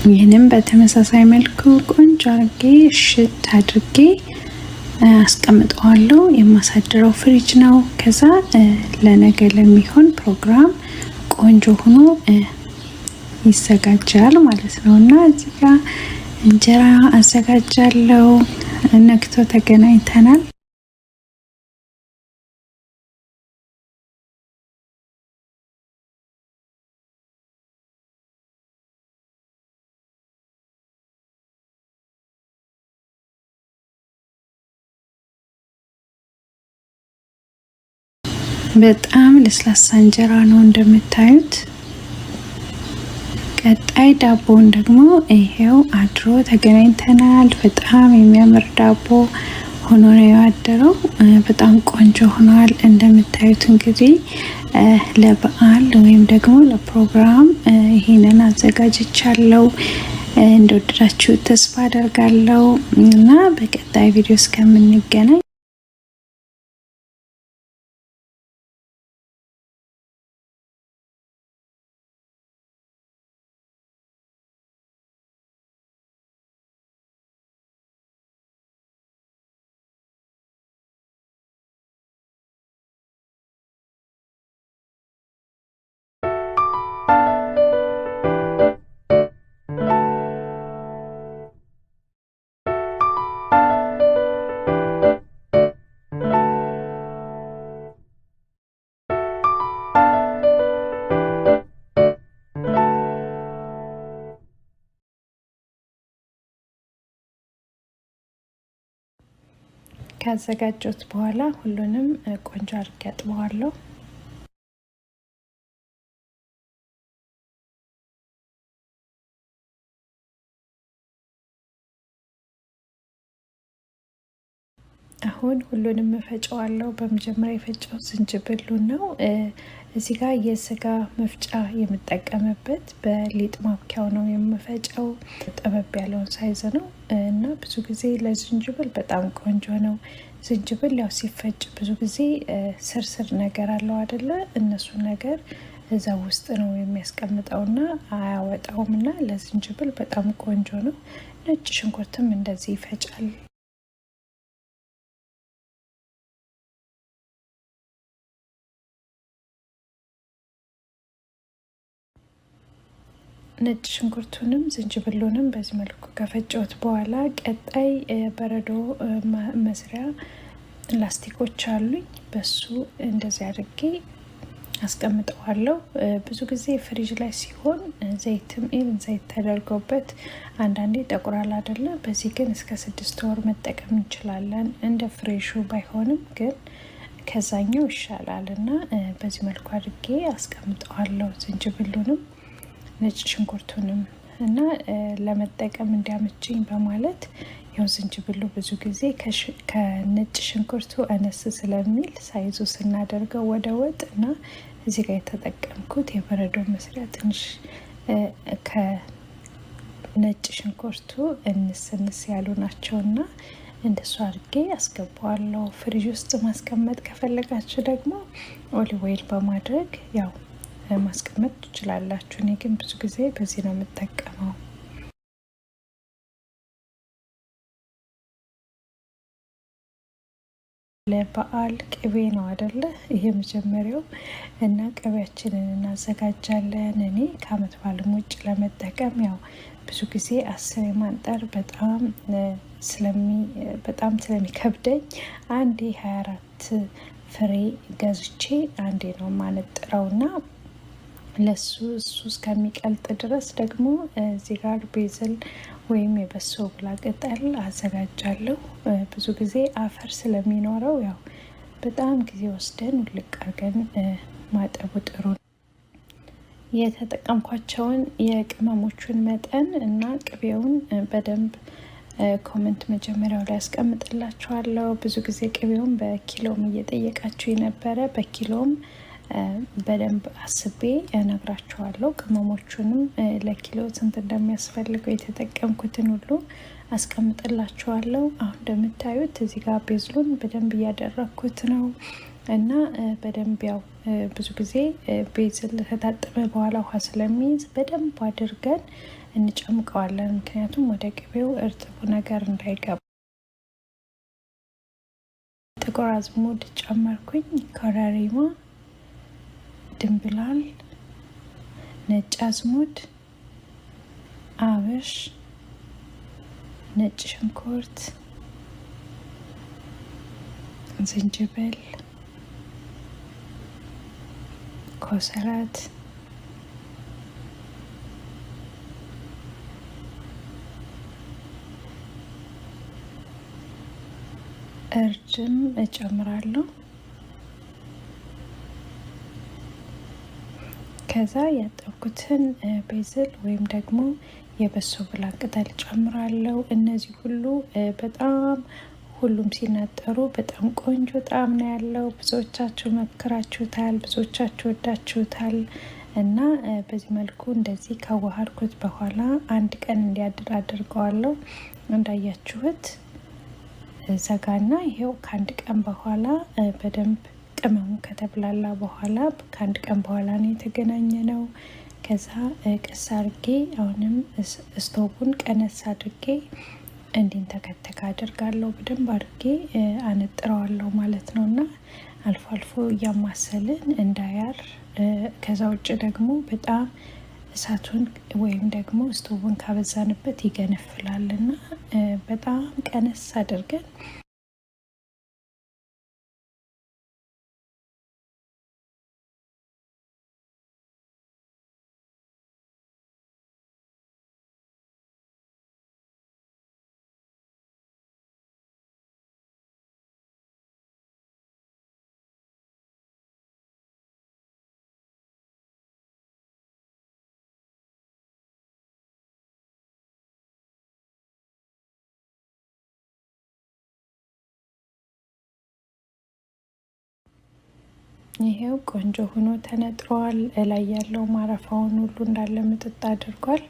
ይህንም በተመሳሳይ መልኩ ቆንጆ አድርጌ እሽት አድርጌ አስቀምጠዋለሁ። የማሳድረው ፍሪጅ ነው። ከዛ ለነገ ለሚሆን ፕሮግራም ቆንጆ ሆኖ ይዘጋጃል ማለት ነው። እና እዚህ ጋ እንጀራ አዘጋጃለሁ። ነግቶ ተገናኝተናል። በጣም ለስላሳ እንጀራ ነው እንደምታዩት። ቀጣይ ዳቦውን ደግሞ ይሄው አድሮ ተገናኝተናል። በጣም የሚያምር ዳቦ ሆኖ ነው ያደረው። በጣም ቆንጆ ሆኗል እንደምታዩት። እንግዲህ ለበዓል ወይም ደግሞ ለፕሮግራም ይሄንን አዘጋጅቻለሁ። እንደወደዳችሁ ተስፋ አደርጋለሁ እና በቀጣይ ቪዲዮ እስከምንገናኝ ካዘጋጀሁት በኋላ ሁሉንም ቆንጆ አድርጌ አጥበዋለሁ። አሁን ሁሉንም እፈጨዋለሁ። በመጀመሪያ የፈጨው ዝንጅብሉን ነው። እዚህ ጋር የስጋ መፍጫ የምጠቀምበት በሊጥ ማብኪያው ነው የምፈጨው። ጠበብ ያለውን size ነው እና ብዙ ጊዜ ለዝንጅብል በጣም ቆንጆ ነው። ዝንጅብል ያው ሲፈጭ ብዙ ጊዜ ስርስር ነገር አለው አደለ? እነሱ ነገር እዛ ውስጥ ነው የሚያስቀምጠውና አያወጣውም እና ለዝንጅብል በጣም ቆንጆ ነው። ነጭ ሽንኩርትም እንደዚህ ይፈጫል። ነጭ ሽንኩርቱንም ዝንጅብሉንም በዚህ መልኩ ከፈጨሁት በኋላ ቀጣይ በረዶ መስሪያ ላስቲኮች አሉኝ። በሱ እንደዚህ አድርጌ አስቀምጠዋለሁ። ብዙ ጊዜ ፍሪጅ ላይ ሲሆን ዘይትም even ዘይት ተደርጎበት አንዳንዴ ጠቁራል አይደለ? በዚህ ግን እስከ 6 ወር መጠቀም እንችላለን። እንደ fresh ኡ ባይሆንም ግን ከዛኛው ይሻላል እና በዚህ መልኩ አድርጌ አስቀምጠዋለሁ። ዝንጅብሉንም ነጭ ሽንኩርቱንም እና ለመጠቀም እንዲያመቸኝ በማለት ያው ዝንጅብሉ ብዙ ጊዜ ከነጭ ሽንኩርቱ አነስ ስለሚል ሳይዙ ስናደርገው ወደ ወጥ እና እዚህ ጋር የተጠቀምኩት የበረዶ መስሪያ ትንሽ ከነጭ ሽንኩርቱ እንስ እንስ ያሉ ናቸውና እንደሱ አድርጌ አስገባዋለሁ። ፍሪጅ ውስጥ ማስቀመጥ ከፈለጋችሁ ደግሞ olive oil በማድረግ ያው ማስቀመጥ ትችላላችሁ። እኔ ግን ብዙ ጊዜ በዚህ ነው የምጠቀመው። ለበዓል ቅቤ ነው አይደለ? ይሄ መጀመሪያው እና ቅቤያችንን እናዘጋጃለን። እኔ ከአመት በዓልም ውጭ ለመጠቀም ያው ብዙ ጊዜ 10 ማንጠር በጣም ስለሚከብደኝ አንዴ 24 ፍሬ ገዝቼ አንዴ ነው ማነጥረውና ለሱ እሱ እስከሚቀልጥ ድረስ ደግሞ እዚህ ጋር basil ወይም የበሶ ብላ ቅጠል አዘጋጃለሁ። ብዙ ጊዜ አፈር ስለሚኖረው ያው በጣም ጊዜ ወስደን ውልቅ አድርገን ማጠቡ ጥሩ ነው። የተጠቀምኳቸውን የቅመሞቹን መጠን እና ቅቤውን በደንብ comment መጀመሪያው ላይ አስቀምጥላችኋለሁ። ብዙ ጊዜ ቅቤውን በኪሎም እየጠየቃችሁ የነበረ በኪሎም በደንብ አስቤ እነግራችኋለሁ። ቅመሞቹንም ለኪሎ ስንት እንደሚያስፈልገው የተጠቀምኩትን ሁሉ አስቀምጥላችኋለሁ። አሁን እንደምታዩት እዚህ ጋር basil ኡን በደንብ እያደረኩት ነው እና በደንብ ያው ብዙ ጊዜ basil ከታጠበ በኋላ ውሃ ስለሚይዝ በደንብ አድርገን እንጨምቀዋለን። ምክንያቱም ወደ ቅቤው እርጥቡ ነገር እንዳይገባ። ጥቁር አዝሙድ ጨመርኩኝ፣ ኮረሪማ፣ ድንብላል፣ ነጭ አዝሙድ፣ አብሽ፣ ነጭ ሽንኩርት፣ ዝንጅብል፣ ኮሰረት፣ እርድም እጨምራለሁ። ከዛ ያጠብኩትን basil ወይም ደግሞ የበሶ ብላ ቅጠል ጨምራለሁ። እነዚህ ሁሉ በጣም ሁሉም ሲናጠሩ በጣም ቆንጆ ጣዕም ነው ያለው። ብዙዎቻችሁ መክራችሁታል፣ ብዙዎቻችሁ ወዳችሁታል። እና በዚህ መልኩ እንደዚህ ካዋሃድኩት በኋላ አንድ ቀን እንዲያድር አድርገዋለሁ። እንዳያችሁት ዘጋና ይሄው ከአንድ ቀን በኋላ በደንብ ቅመሙ ከተብላላ በኋላ ከአንድ ቀን በኋላ ነው የተገናኘ ነው። ከዛ ቀስ አድርጌ አሁንም ስቶቡን ቀነስ አድርጌ እንዲንተከተክ አድርጋለሁ። በደንብ አድርጌ አነጥረዋለሁ ማለት ነው። እና አልፎ አልፎ እያማሰልን እንዳያር። ከዛ ውጭ ደግሞ በጣም እሳቱን ወይም ደግሞ ስቶቡን ካበዛንበት ይገነፍላል እና በጣም ቀነስ አድርገን ይሄው ቆንጆ ሆኖ ተነጥሯል። እላይ ያለው ማረፋውን ሁሉ እንዳለ ምጥጥ አድርጓል።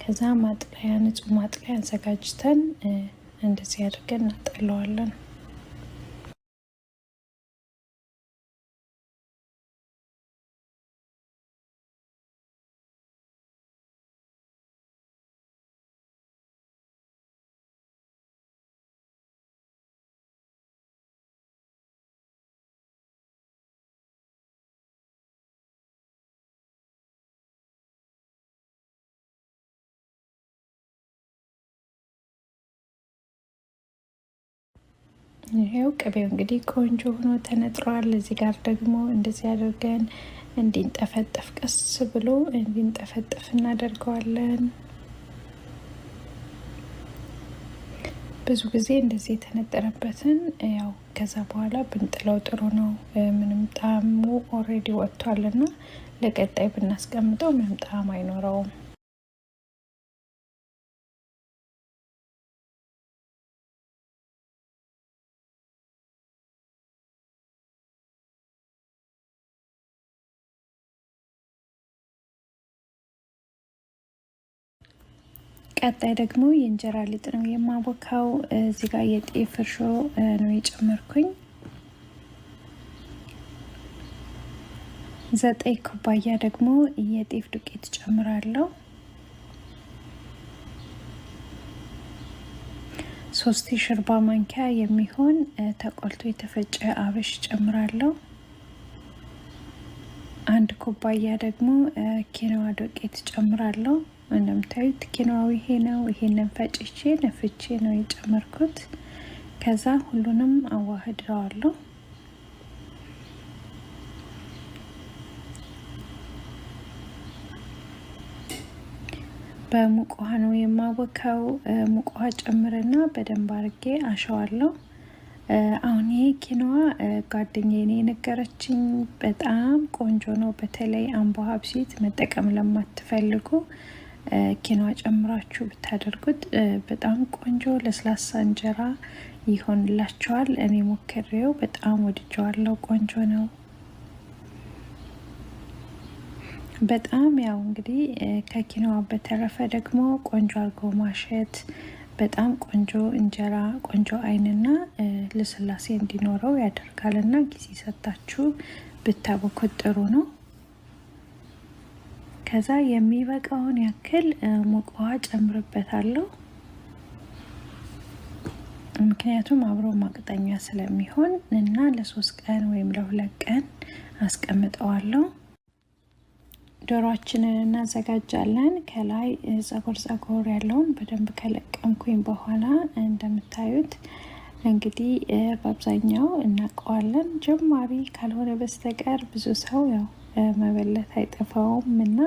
ከዛ ማጥለያ፣ ንጹህ ማጥለያ አዘጋጅተን እንደዚህ አድርገን እናጠለዋለን። ይሄው ቅቤው እንግዲህ ቆንጆ ሆኖ ተነጥሯል። እዚህ ጋር ደግሞ እንደዚህ አድርገን እንዲንጠፈጠፍ ቀስ ብሎ እንዲንጠፈጠፍ እናደርገዋለን። ብዙ ጊዜ እንደዚህ የተነጠረበትን ያው ከዛ በኋላ ብንጥለው ጥሩ ነው። ምንም ጣዕሙ already ወጥቷልና ለቀጣይ ብናስቀምጠው ምንም ጣዕም አይኖረውም። ቀጣይ ደግሞ የእንጀራ ሊጥ ነው የማቦካው። እዚህ ጋር የጤፍ እርሾ ነው የጨመርኩኝ። 9 ኩባያ ደግሞ የጤፍ ዱቄት ጨምራለሁ። 3 የሾርባ ማንኪያ የሚሆን ተቆልቶ የተፈጨ አብሽ ጨምራለሁ። 1 ኩባያ ደግሞ ኪኖዋ ዱቄት ጨምራለሁ። እንደምታዩት ኪኖዋው ይሄ ነው። ይሄንን ፈጭቼ ነፍቼ ነው የጨመርኩት። ከዛ ሁሉንም አዋህደዋለሁ። በሙቅ ውሃ ነው የማቦካው። ሙቅ ውሃ ጨምርና በደንብ አርጌ አሸዋለሁ። አሁን ይሄ ኪኖዋ ጓደኛዬ ነው የነገረችኝ፣ በጣም ቆንጆ ነው። በተለይ አምቦ ሀብሲት መጠቀም ለማትፈልጉ ኪኖዋ ጨምራችሁ ብታደርጉት በጣም ቆንጆ ለስላሳ እንጀራ ይሆንላችኋል። እኔ ሞክሬው በጣም ወድጀዋለሁ። ቆንጆ ነው በጣም። ያው እንግዲህ ከኪኖዋ በተረፈ ደግሞ ቆንጆ አድርጎ ማሸት በጣም ቆንጆ እንጀራ ቆንጆ አይንና ልስላሴ እንዲኖረው ያደርጋል እና ጊዜ ሰጣችሁ ብታቦኩት ጥሩ ነው። ከዛ የሚበቃውን ያክል ሙቅ ውሃ ጨምርበታለሁ። ምክንያቱም አብሮ ማቅጠኛ ስለሚሆን እና ለ3 ቀን ወይም ለ2 ቀን አስቀምጠዋለሁ። ዶሮአችንን እናዘጋጃለን። ከላይ ጸጉር ጸጉር ያለውን በደንብ ከለቀምኩኝ በኋላ እንደምታዩት እንግዲህ በአብዛኛው እናውቀዋለን። ጀማሪ ካልሆነ በስተቀር ብዙ ሰው ያው መበለት አይጠፋውም እና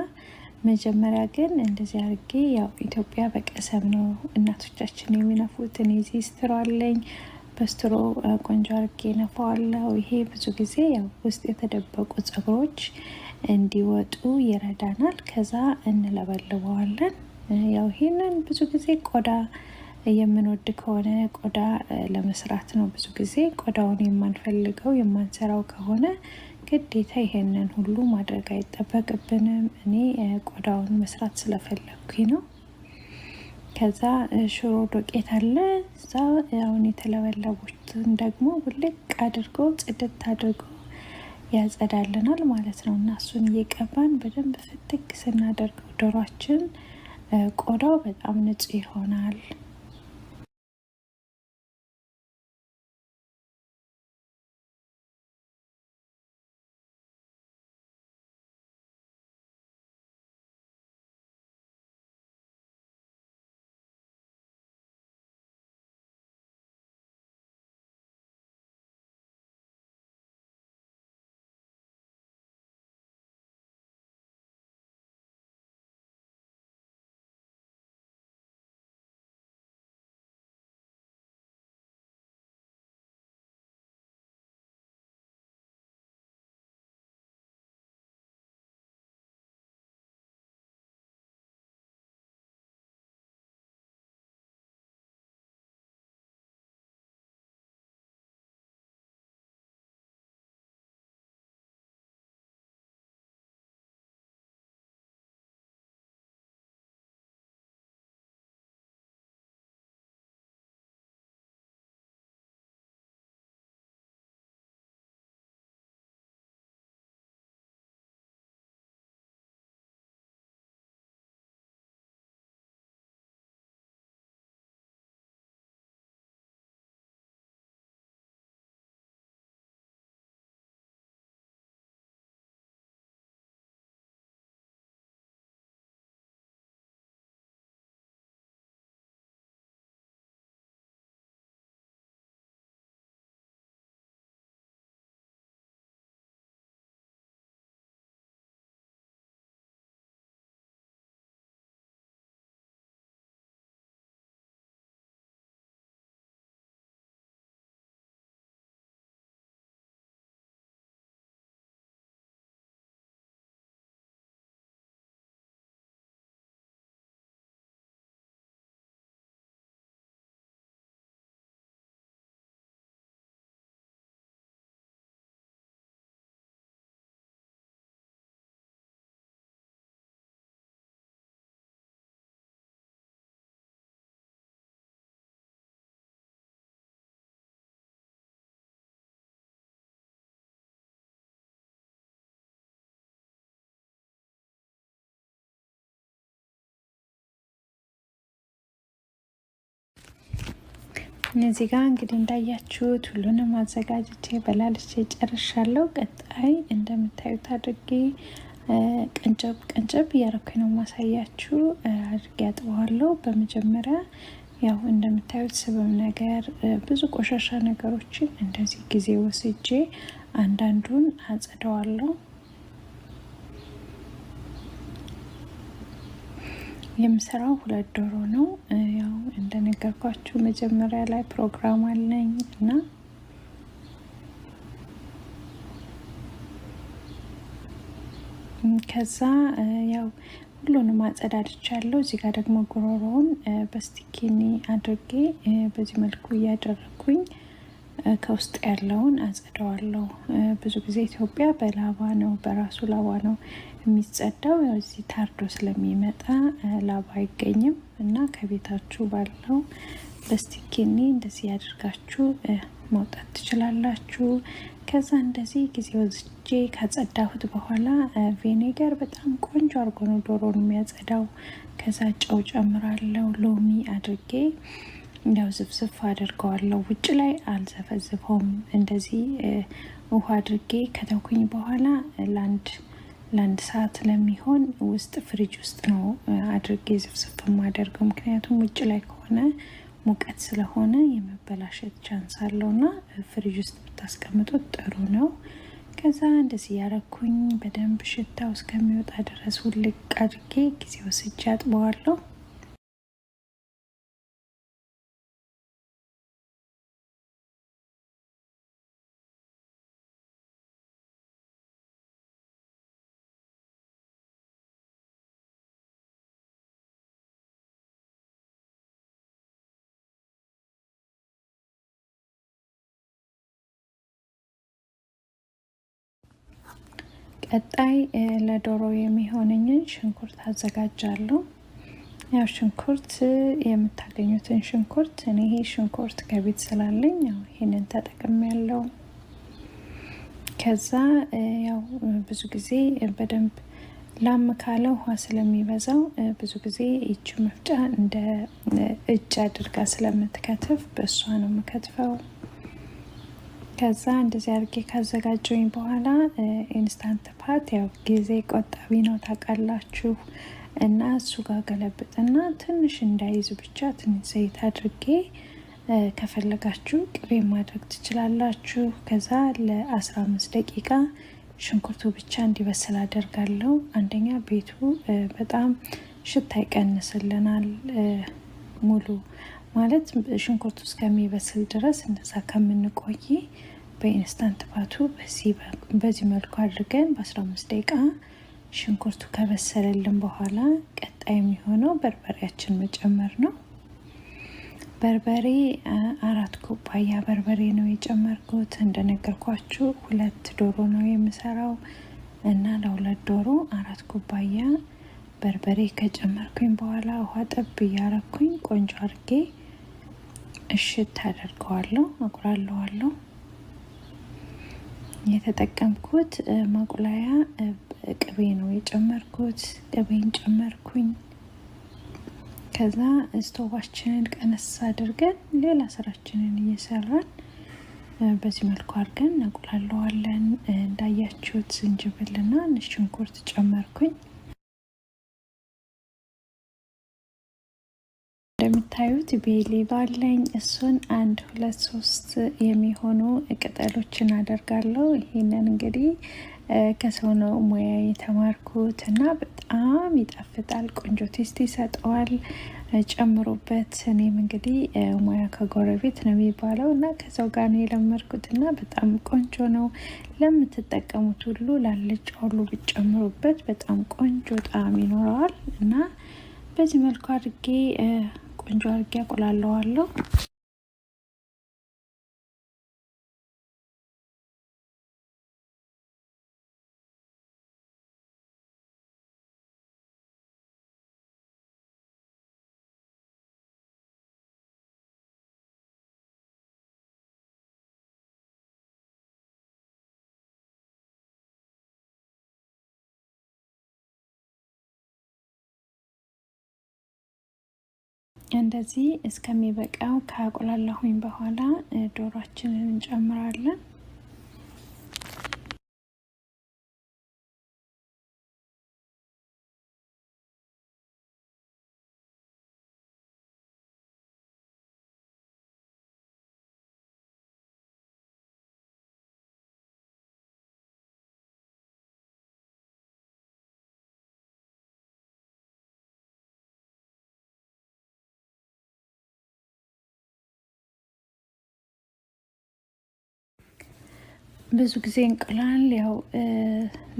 መጀመሪያ ግን እንደዚህ አድርጌ ያው ኢትዮጵያ በቀሰም ነው እናቶቻችን የሚነፉት። እኔ እዚህ ስትሮ አለኝ፣ በስትሮ ቆንጆ አድርጌ ነፋዋለሁ። ይሄ ብዙ ጊዜ ያው ውስጥ የተደበቁ ጸጉሮች እንዲወጡ ይረዳናል። ከዛ እንለበልበዋለን። ያው ይሄንን ብዙ ጊዜ ቆዳ የምንወድ ከሆነ ቆዳ ለመስራት ነው። ብዙ ጊዜ ቆዳውን የማንፈልገው የማንሰራው ከሆነ ግዴታ ይሄንን ሁሉ ማድረግ አይጠበቅብንም። እኔ ቆዳውን መስራት ስለፈለኩኝ ነው። ከዛ ሽሮ ዶቄት አለ እዛ አሁን የተለበለቡትን ደግሞ ውልቅ አድርጎ ጽድት አድርጎ ያጸዳልናል ማለት ነው። እና እሱን እየቀባን በደንብ ፍትክ ስናደርገው ዶሯችን ቆዳው በጣም ንጹህ ይሆናል። እነዚህ ጋር እንግዲህ እንዳያችሁት ሁሉንም አዘጋጅቼ በላልቼ ጨርሻለሁ። ቀጣይ እንደምታዩት አድርጌ ቀንጨብ ቀንጨብ እያረኩኝ ነው ማሳያችሁ። አድርጌ አጥበዋለሁ። በመጀመሪያ ያው እንደምታዩት ስብም ነገር ብዙ ቆሻሻ ነገሮችን እንደዚህ ጊዜ ወስጄ አንዳንዱን አጸደዋለሁ። የምሰራው 2 ዶሮ ነው። ያው እንደነገርኳችሁ መጀመሪያ ላይ ፕሮግራም አለኝ እና ከዛ ያው ሁሉንም አጸዳድቻለሁ። እዚህ ጋር ደግሞ ጉሮሮውን በስቲኪኒ አድርጌ በዚህ መልኩ እያደረኩኝ ከውስጥ ያለውን አጸደዋለሁ። ብዙ ጊዜ ኢትዮጵያ በላባ ነው፣ በራሱ ላባ ነው የሚጸዳው። ያው እዚህ ታርዶ ስለሚመጣ ላባ አይገኝም እና ከቤታችሁ ባለው በስቲኪኒ እንደዚህ ያድርጋችሁ ማውጣት ትችላላችሁ። ከዛ እንደዚህ ጊዜ ወስጄ ካጸዳሁት በኋላ ቪኔገር በጣም ቆንጆ አድርጎ ነው ዶሮን የሚያጸዳው። ከዛ ጨው ጨምራለሁ፣ ሎሚ አድርጌ ያው ዝፍዝፍ አድርገዋለሁ። ውጭ ላይ አልዘፈዝፈውም። እንደዚህ ውሃ አድርጌ ከተውኩኝ በኋላ ለአንድ ሰዓት ለሚሆን ውስጥ ፍሪጅ ውስጥ ነው አድርጌ ዝፍዝፍ የማደርገው። ምክንያቱም ውጭ ላይ ከሆነ ሙቀት ስለሆነ የመበላሸት chance አለውና ፍሪጅ ውስጥ ብታስቀምጡት ጥሩ ነው። ከዛ እንደዚህ ያረኩኝ በደንብ ሽታው እስከሚወጣ ድረስ ውልቅ አድርጌ ጊዜ ወስጄ አጥበዋለሁ። ቀጣይ ለዶሮ የሚሆነኝን ሽንኩርት አዘጋጃለሁ። ያው ሽንኩርት የምታገኙትን ሽንኩርት፣ እኔ ይሄ ሽንኩርት ከቤት ስላለኝ ያው ይሄንን ተጠቅሜያለሁ። ከዛ ያው ብዙ ጊዜ በደንብ ላም ካለ ውሃ ስለሚበዛው ብዙ ጊዜ ይቺ መፍጫ እንደ እጅ አድርጋ ስለምትከትፍ በእሷ ነው የምከትፈው። ከዛ እንደዚህ አድርጌ ካዘጋጀሁኝ በኋላ Instant Pot ያው ጊዜ ቆጣቢ ነው ታውቃላችሁ፣ እና እሱ ጋር ገለብጥና ትንሽ እንዳይዝ ብቻ ትንሽ ዘይት አድርጌ፣ ከፈለጋችሁ ቅቤ ማድረግ ትችላላችሁ። ከዛ ለ15 ደቂቃ ሽንኩርቱ ብቻ እንዲበስል አደርጋለሁ። አንደኛ ቤቱ በጣም ሽታ ይቀንስልናል። ሙሉ ማለት ሽንኩርቱ እስከሚበስል ድረስ እንደዛ ከምንቆይ በ Instant Pot ኡ በዚህ መልኩ አድርገን በ15 ደቂቃ ሽንኩርቱ ከበሰለልን በኋላ ቀጣይ የሚሆነው በርበሬያችን መጨመር ነው። በርበሬ 4 ኩባያ በርበሬ ነው የጨመርኩት። እንደነገርኳችሁ 2 ዶሮ ነው የምሰራው እና ለ2 ዶሮ 4 ኩባያ በርበሬ ከጨመርኩኝ በኋላ ውሃ ጠብ እያረኩኝ ቆንጆ አድርጌ እሽት አደርገዋለሁ፣ አቁላለዋለሁ። የተጠቀምኩት ማቁላያ ቅቤ ነው የጨመርኩት። ቅቤን ጨመርኩኝ። ከዛ ስቶቫችንን ቀነስ አድርገን ሌላ ስራችንን እየሰራን በዚህ መልኩ አድርገን እናቁላለዋለን። እንዳያችሁት ዝንጅብልና ሽንኩርት ጨመርኩኝ። እንደምታዩት bay leaf አለኝ። እሱን 1 2 3 የሚሆኑ ቅጠሎችን አደርጋለሁ። ይሄንን እንግዲህ ከሰው ነው ሙያ የተማርኩት እና በጣም ይጣፍጣል፣ ቆንጆ taste ይሰጠዋል። ጨምሩበት። እኔም እንግዲህ ሙያ ከጎረቤት ነው የሚባለው እና ከሰው ጋር ነው የለመድኩት እና በጣም ቆንጆ ነው። ለምትጠቀሙት ሁሉ ላልጫ ሁሉ ብትጨምሩበት በጣም ቆንጆ ጣዕም ይኖረዋል እና በዚህ መልኩ አድርጌ ቆንጆ አድርጌ አቁላለዋለሁ። እንደዚህ እስከሚበቃው ካቁላላሁኝ በኋላ ዶሯችንን እንጨምራለን። ብዙ ጊዜ እንቁላል ያው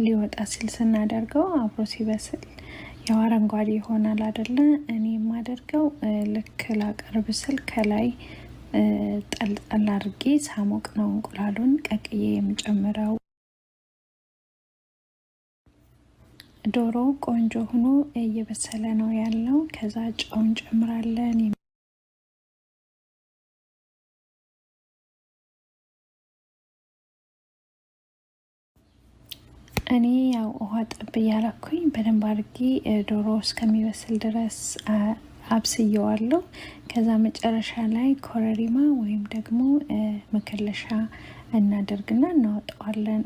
ሊወጣ ሲል ስናደርገው አብሮ ሲበስል ያው አረንጓዴ ይሆናል አይደለ? እኔ የማደርገው ልክ ላቀርብ ስል ከላይ ጠል ጠል አድርጌ ሳሞቅ ነው እንቁላሉን ቀቅዬ የምጨምረው። ዶሮ ቆንጆ ሆኖ እየበሰለ ነው ያለው። ከዛ ጨው እንጨምራለን። እኔ ያው ውሃ ጠብ እያረኩኝ በደንብ አድርጌ ዶሮ እስከሚበስል ድረስ አብስየዋለሁ። ከዛ መጨረሻ ላይ ኮረሪማ ወይም ደግሞ መከለሻ እናደርግና እናወጣዋለን።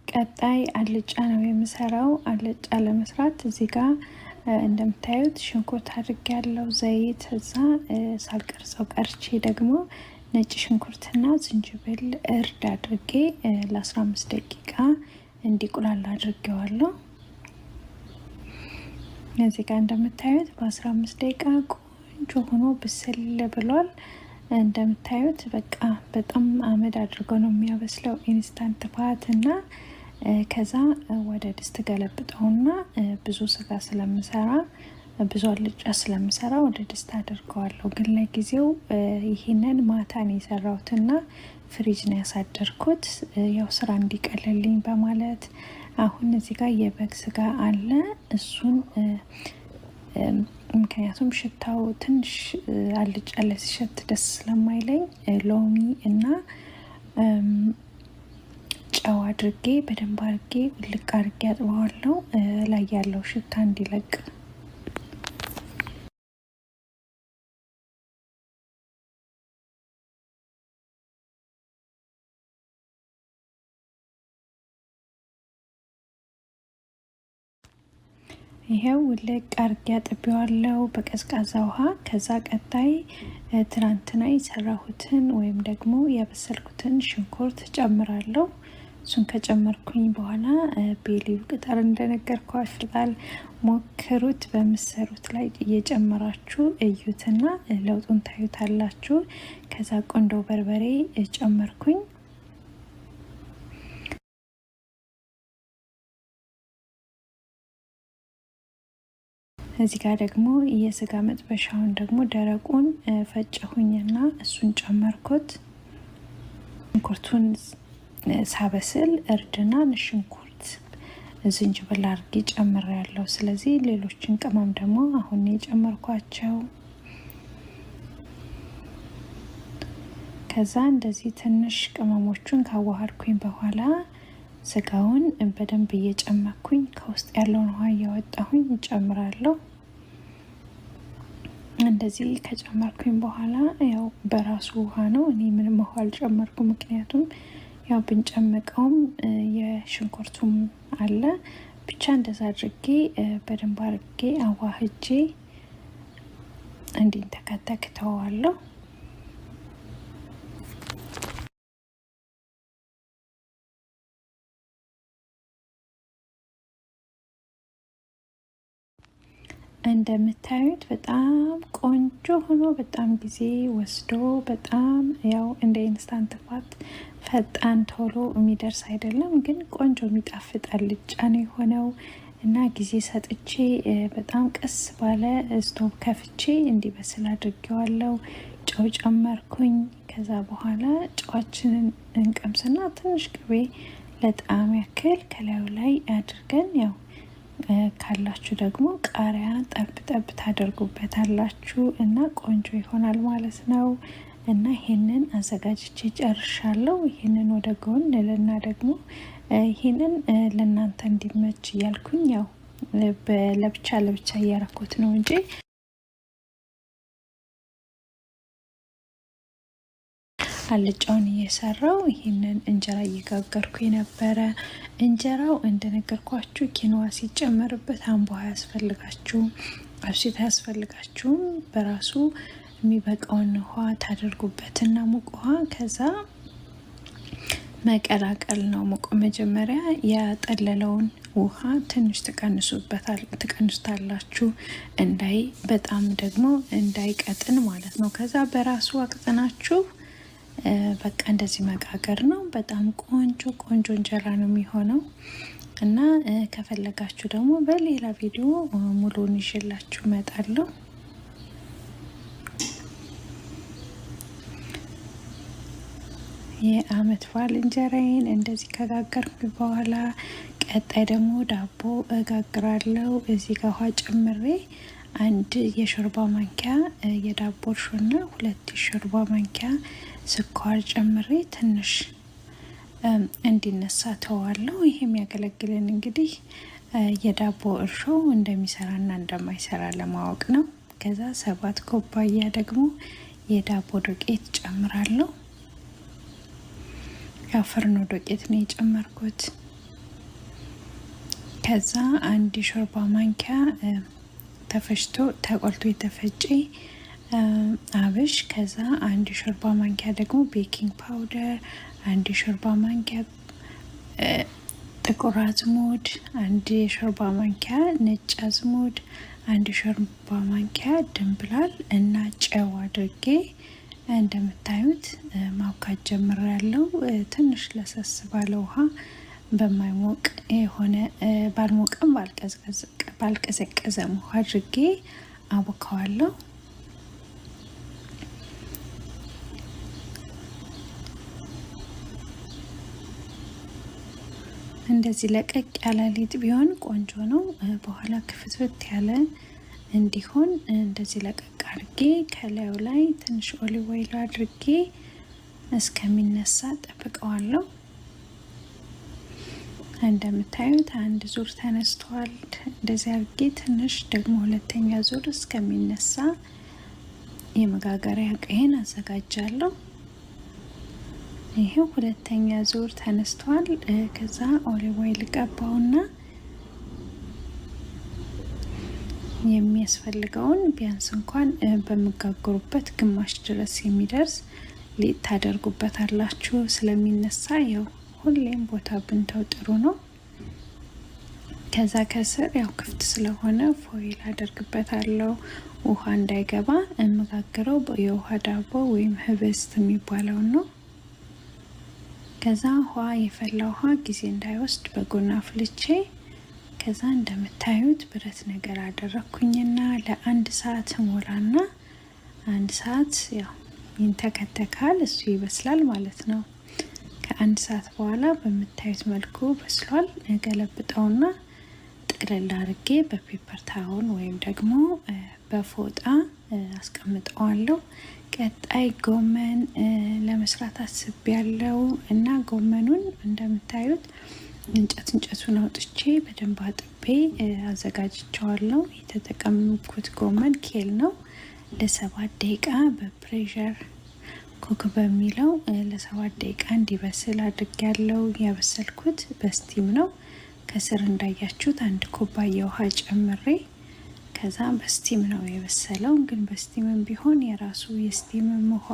ቀጣይ አልጫ ነው የምሰራው። አልጫ ለመስራት እዚህ ጋር እንደምታዩት ሽንኩርት አድርጌያለሁ፣ ዘይት፣ እዛ ሳልቀርጸው ቀርቼ ደግሞ ነጭ ሽንኩርትና ዝንጅብል እርድ አድርጌ ለ15 ደቂቃ እንዲቁላላ አድርጌዋለሁ። እዚህ ጋር እንደምታዩት በ15 ደቂቃ ቆንጆ ሆኖ ብስል ብሏል። እንደምታዩት በቃ በጣም አመድ አድርጎ ነው የሚያበስለው Instant Pot። እና ከዛ ወደ ድስት ገለብጠውና ብዙ ስጋ ስለምሰራ፣ ብዙ አልጫ ስለምሰራ ወደ ድስት አድርገዋለሁ። ግን ለጊዜው ይህንን ማታ ነው የሰራሁትና ፍሪጅ ነው ያሳደርኩት፣ ያው ስራ እንዲቀልልኝ በማለት። አሁን እዚህ ጋር የበግ ስጋ አለ። እሱን ምክንያቱም ሽታው ትንሽ አልጫ ላይ ሲሸት ደስ ስለማይለኝ ሎሚ እና ጨው አድርጌ በደንብ አድርጌ ውልቅ አድርጌ አጥበዋለሁ ላይ ያለው ሽታ እንዲለቅ። ይሄው ውልቅ አድርጌ አጥቤዋለሁ በቀዝቃዛ ውሃ። ከዛ ቀጣይ ትናንትና የሰራሁትን ወይም ደግሞ ያበሰልኩትን ሽንኩርት ጨምራለሁ። እሱን ከጨመርኩኝ በኋላ bay leaf ቅጠል እንደነገርኳችሁ ሞክሩት። በምሰሩት ላይ እየጨመራችሁ እዩትና ለውጡን ታዩታላችሁ። ከዛ ቆንዶ በርበሬ ጨመርኩኝ። እዚህ ጋር ደግሞ የስጋ መጥበሻውን ደግሞ ደረቁን ፈጨሁኝና እሱን ጨመርኩት። ሽንኩርቱን ሳበስል እርድና ሽንኩርት ዝንጅብል አድርጌ ጨምሬያለሁ። ስለዚህ ሌሎችን ቅመም ደግሞ አሁን የጨመርኳቸው። ከዛ እንደዚህ ትንሽ ቅመሞቹን ካዋሃድኩኝ በኋላ ስጋውን በደንብ እየጨመኩኝ ከውስጥ ያለውን ውሃ እያወጣሁኝ እጨምራለሁ። እንደዚህ ከጨመርኩኝ በኋላ ያው በራሱ ውሃ ነው፣ እኔ ምንም ውሃ አልጨመርኩ። ምክንያቱም ያው ብንጨምቀውም የሽንኩርቱም አለ። ብቻ እንደዛ አድርጌ በደንብ አድርጌ አዋህጄ እንዲንተከተክ ተዋለሁ። እንደምታዩት በጣም ቆንጆ ሆኖ በጣም ጊዜ ወስዶ በጣም ያው እንደ Instant Pot ፈጣን ቶሎ የሚደርስ አይደለም፣ ግን ቆንጆ የሚጣፍጥ አልጫ ነው የሆነው። እና ጊዜ ሰጥቼ በጣም ቀስ ባለ ስቶቭ ከፍቼ እንዲበስል አድርጌዋለሁ። ጨው ጨመርኩኝ። ከዛ በኋላ ጨዋችንን እንቀምስና ትንሽ ቅቤ ለጣዕም ያክል ከላዩ ላይ አድርገን ያው ካላችሁ ደግሞ ቃሪያ ጠብ ጠብ ታደርጉበታላችሁ እና ቆንጆ ይሆናል ማለት ነው። እና ይሄንን አዘጋጅቼ ጨርሻለሁ። ይሄንን ወደ ጎን ልና ደግሞ ይሄንን ለእናንተ እንዲመች እያልኩኝ ያው ለብቻ ለብቻ እያረኩት ነው እንጂ አልጫውን እየሰራው ይህንን እንጀራ እየጋገርኩ የነበረ። እንጀራው እንደነገርኳችሁ ኪንዋ ሲጨመርበት አምቦ አያስፈልጋችሁም፣ አብሲት አያስፈልጋችሁም። በራሱ የሚበቃውን ውሃ ታደርጉበትና ሙቅ ውሃ ከዛ መቀላቀል ነው። ሙቅ መጀመሪያ ያጠለለውን ውሃ ትንሽ ትቀንሱታላችሁ፣ እንዳይ በጣም ደግሞ እንዳይቀጥን ማለት ነው። ከዛ በራሱ አቅጥናችሁ በቃ እንደዚህ መጋገር ነው። በጣም ቆንጆ ቆንጆ እንጀራ ነው የሚሆነው እና ከፈለጋችሁ ደግሞ በሌላ ቪዲዮ ሙሉን ይዤላችሁ እመጣለሁ። የአመት በዓል እንጀራዬን እንደዚህ ከጋገርኩ በኋላ ቀጣይ ደግሞ ዳቦ እጋግራለሁ። እዚህ ጋር ውሃ ጨምሬ አንድ የሾርባ ማንኪያ የዳቦ እርሾና 2 የሾርባ ማንኪያ ስኳር ጨምሬ ትንሽ እንዲነሳ ተዋለሁ። ይሄ የሚያገለግለን እንግዲህ የዳቦ እርሾ እንደሚሰራና እንደማይሰራ ለማወቅ ነው። ከዛ 7 ኩባያ ደግሞ የዳቦ ዱቄት ጨምራለሁ። ያው ፍርኖ ዱቄት ነው የጨመርኩት። ከዛ አንድ የሾርባ ማንኪያ ተፈጭቶ ተቆልቶ የተፈጨ አብሽ፣ ከዛ አንድ የሾርባ ማንኪያ ደግሞ baking powder፣ አንድ የሾርባ ማንኪያ ጥቁር አዝሙድ፣ አንድ የሾርባ ማንኪያ ነጭ አዝሙድ፣ አንድ የሾርባ ማንኪያ ድንብላል እና ጨው አድርጌ እንደምታዩት ማብካት ጀምሬያለሁ። ትንሽ ለሰስ ባለ ውሃ በማይሞቅ የሆነ ባልሞቅም ባልቀዘቀዘም ውሃ አድርጌ አቦካዋለሁ። እንደዚህ ለቀቅ ያለ ሊጥ ቢሆን ቆንጆ ነው። በኋላ ክፍትፍት ያለ እንዲሆን እንደዚህ ለቀቅ አድርጌ ከላዩ ላይ ትንሽ olive oil አድርጌ እስከሚነሳ ጠብቀዋለሁ። እንደምታዩት አንድ ዙር ተነስቷል። እንደዚህ አድርጌ ትንሽ ደግሞ ሁለተኛ ዙር እስከሚነሳ የመጋገሪያ እቃዬን አዘጋጃለሁ። ይሄው ሁለተኛ ዙር ተነስቷል። ከዛ olive oil ቀባውና የሚያስፈልገውን ቢያንስ እንኳን በምጋግሩበት ግማሽ ድረስ የሚደርስ ሊጥ ታደርጉበታላችሁ። ስለሚነሳ ያው ሁሌም ቦታ ብንተው ጥሩ ነው። ከዛ ከስር ያው ክፍት ስለሆነ foil አደርግበታለሁ ውሃ እንዳይገባ። የምጋግረው የውሃ ዳቦ ወይም ህብስት የሚባለው ነው። ከዛ ውሃ የፈላ ውሃ ጊዜ እንዳይወስድ በጎን አፍልቼ ከዛ እንደምታዩት ብረት ነገር አደረኩኝና ለአንድ ሰዓት ሞላና አንድ ሰዓት ያው ይንተከተካል፣ እሱ ይበስላል ማለት ነው። ከአንድ ሰዓት በኋላ በምታዩት መልኩ በስሏል። ገለብጠውና ጥቅልል አድርጌ በ paper towel ወይም ደግሞ በፎጣ አስቀምጠዋለሁ። ቀጣይ ጎመን ለመስራት አስቤያለሁ እና ጎመኑን እንደምታዩት እንጨት እንጨቱን አውጥቼ በደንብ አጥቤ አዘጋጅቸዋለሁ። የተጠቀምኩት ጎመን kale ነው። ለ7 ደቂቃ በ pressure cook በሚለው ለ7 ደቂቃ እንዲበስል አድርጌያለሁ። ያበሰልኩት በ steam ነው። ከስር እንዳያችሁት አንድ ኩባያ ውሃ ጨምሬ ከዛ በ steam ነው የበሰለው። ግን በ steam ም ቢሆን የራሱ የ steam ም ውሃ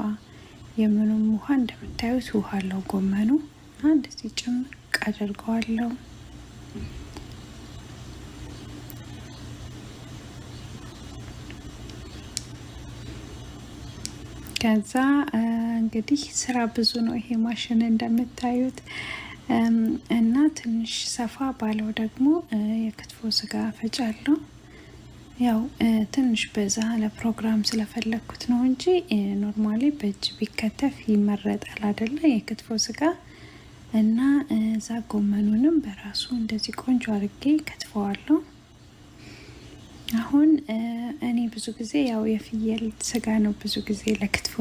የምኑም ውሃ እንደምታዩት ውሃ አለው ጎመኑ። እንደዚህ ጭምቅ አደርገዋለሁ። ከዛ እንግዲህ ስራ ብዙ ነው ይሄ ማሽን እንደምታዩት እና ትንሽ ሰፋ ባለው ደግሞ የክትፎ ስጋ ፈጫለሁ። ያው ትንሽ በዛ ለፕሮግራም ስለፈለግኩት ነው እንጂ normally በእጅ ቢከተፍ ይመረጣል አይደለ? የክትፎ ስጋ እና እዛ ጎመኑንም በራሱ እንደዚህ ቆንጆ አድርጌ ከትፈዋለሁ። አሁን እኔ ብዙ ጊዜ ያው የፍየል ስጋ ነው ብዙ ጊዜ ለክትፎ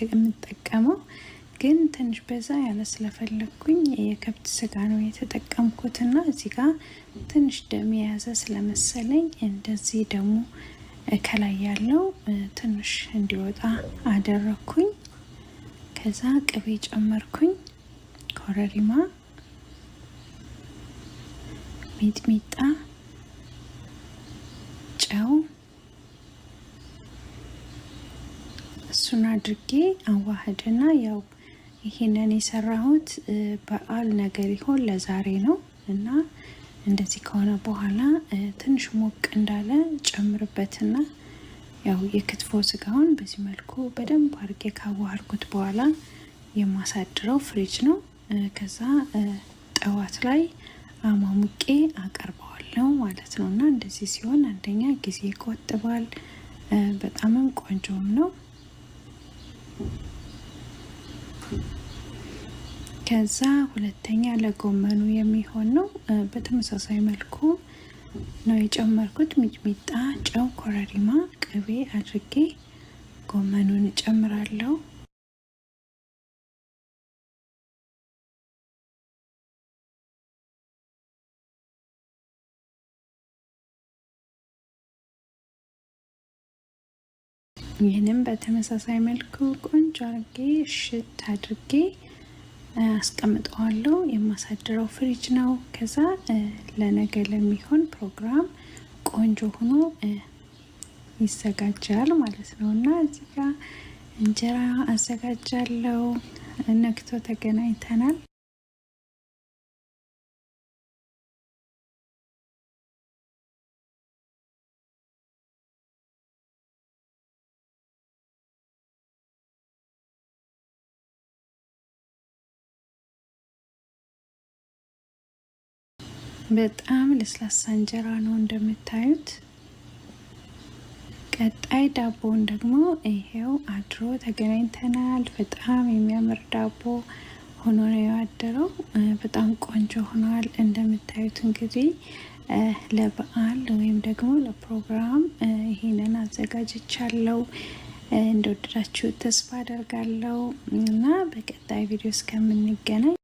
የምጠቀመው። ግን ትንሽ በዛ ያለ ስለፈለግኩኝ የከብት ስጋ ነው የተጠቀምኩትና እዚህ ጋር ትንሽ ደም የያዘ ስለመሰለኝ እንደዚህ ደግሞ ከላይ ያለው ትንሽ እንዲወጣ አደረኩኝ። ከዛ ቅቤ ጨመርኩኝ፣ ኮረሪማ፣ ሚጥሚጣ፣ ጨው እሱን አድርጌ አዋህድና ያው ይሄንን የሰራሁት በዓል ነገር ይሆን ለዛሬ ነው እና እንደዚህ ከሆነ በኋላ ትንሽ ሞቅ እንዳለ ጨምርበትና ያው የክትፎ ስጋውን በዚህ መልኩ በደንብ አድርጌ ካዋሃድኩት በኋላ የማሳድረው ፍሪጅ ነው። ከዛ ጠዋት ላይ አሟሙቄ አቀርበዋለሁ ማለት ነው። እና እንደዚህ ሲሆን አንደኛ ጊዜ ይቆጥባል፣ በጣምም ቆንጆም ነው። ከዛ ሁለተኛ ለጎመኑ የሚሆን ነው። በተመሳሳይ መልኩ ነው የጨመርኩት። ሚጥሚጣ፣ ጨው፣ ኮረሪማ፣ ቅቤ አድርጌ ጎመኑን እጨምራለሁ። ይህንም በተመሳሳይ መልኩ ቆንጆ አድርጌ እሽት አድርጌ አስቀምጠዋለሁ። የማሳድረው ፍሪጅ ነው። ከዛ ለነገ ለሚሆን ፕሮግራም ቆንጆ ሆኖ ይዘጋጃል ማለት ነው። እና እዚህ ጋ እንጀራ አዘጋጃለሁ። ነግቶ ተገናኝተናል። በጣም ለስላሳ እንጀራ ነው እንደምታዩት። ቀጣይ ዳቦውን ደግሞ ይሄው አድሮ ተገናኝተናል። በጣም የሚያምር ዳቦ ሆኖ ነው ያደረው። በጣም ቆንጆ ሆኗል እንደምታዩት። እንግዲህ ለበዓል ወይም ደግሞ ለፕሮግራም ይሄንን አዘጋጅቻለሁ። እንደወደዳችሁ ተስፋ አደርጋለሁ እና በቀጣይ ቪዲዮ እስከምንገናኝ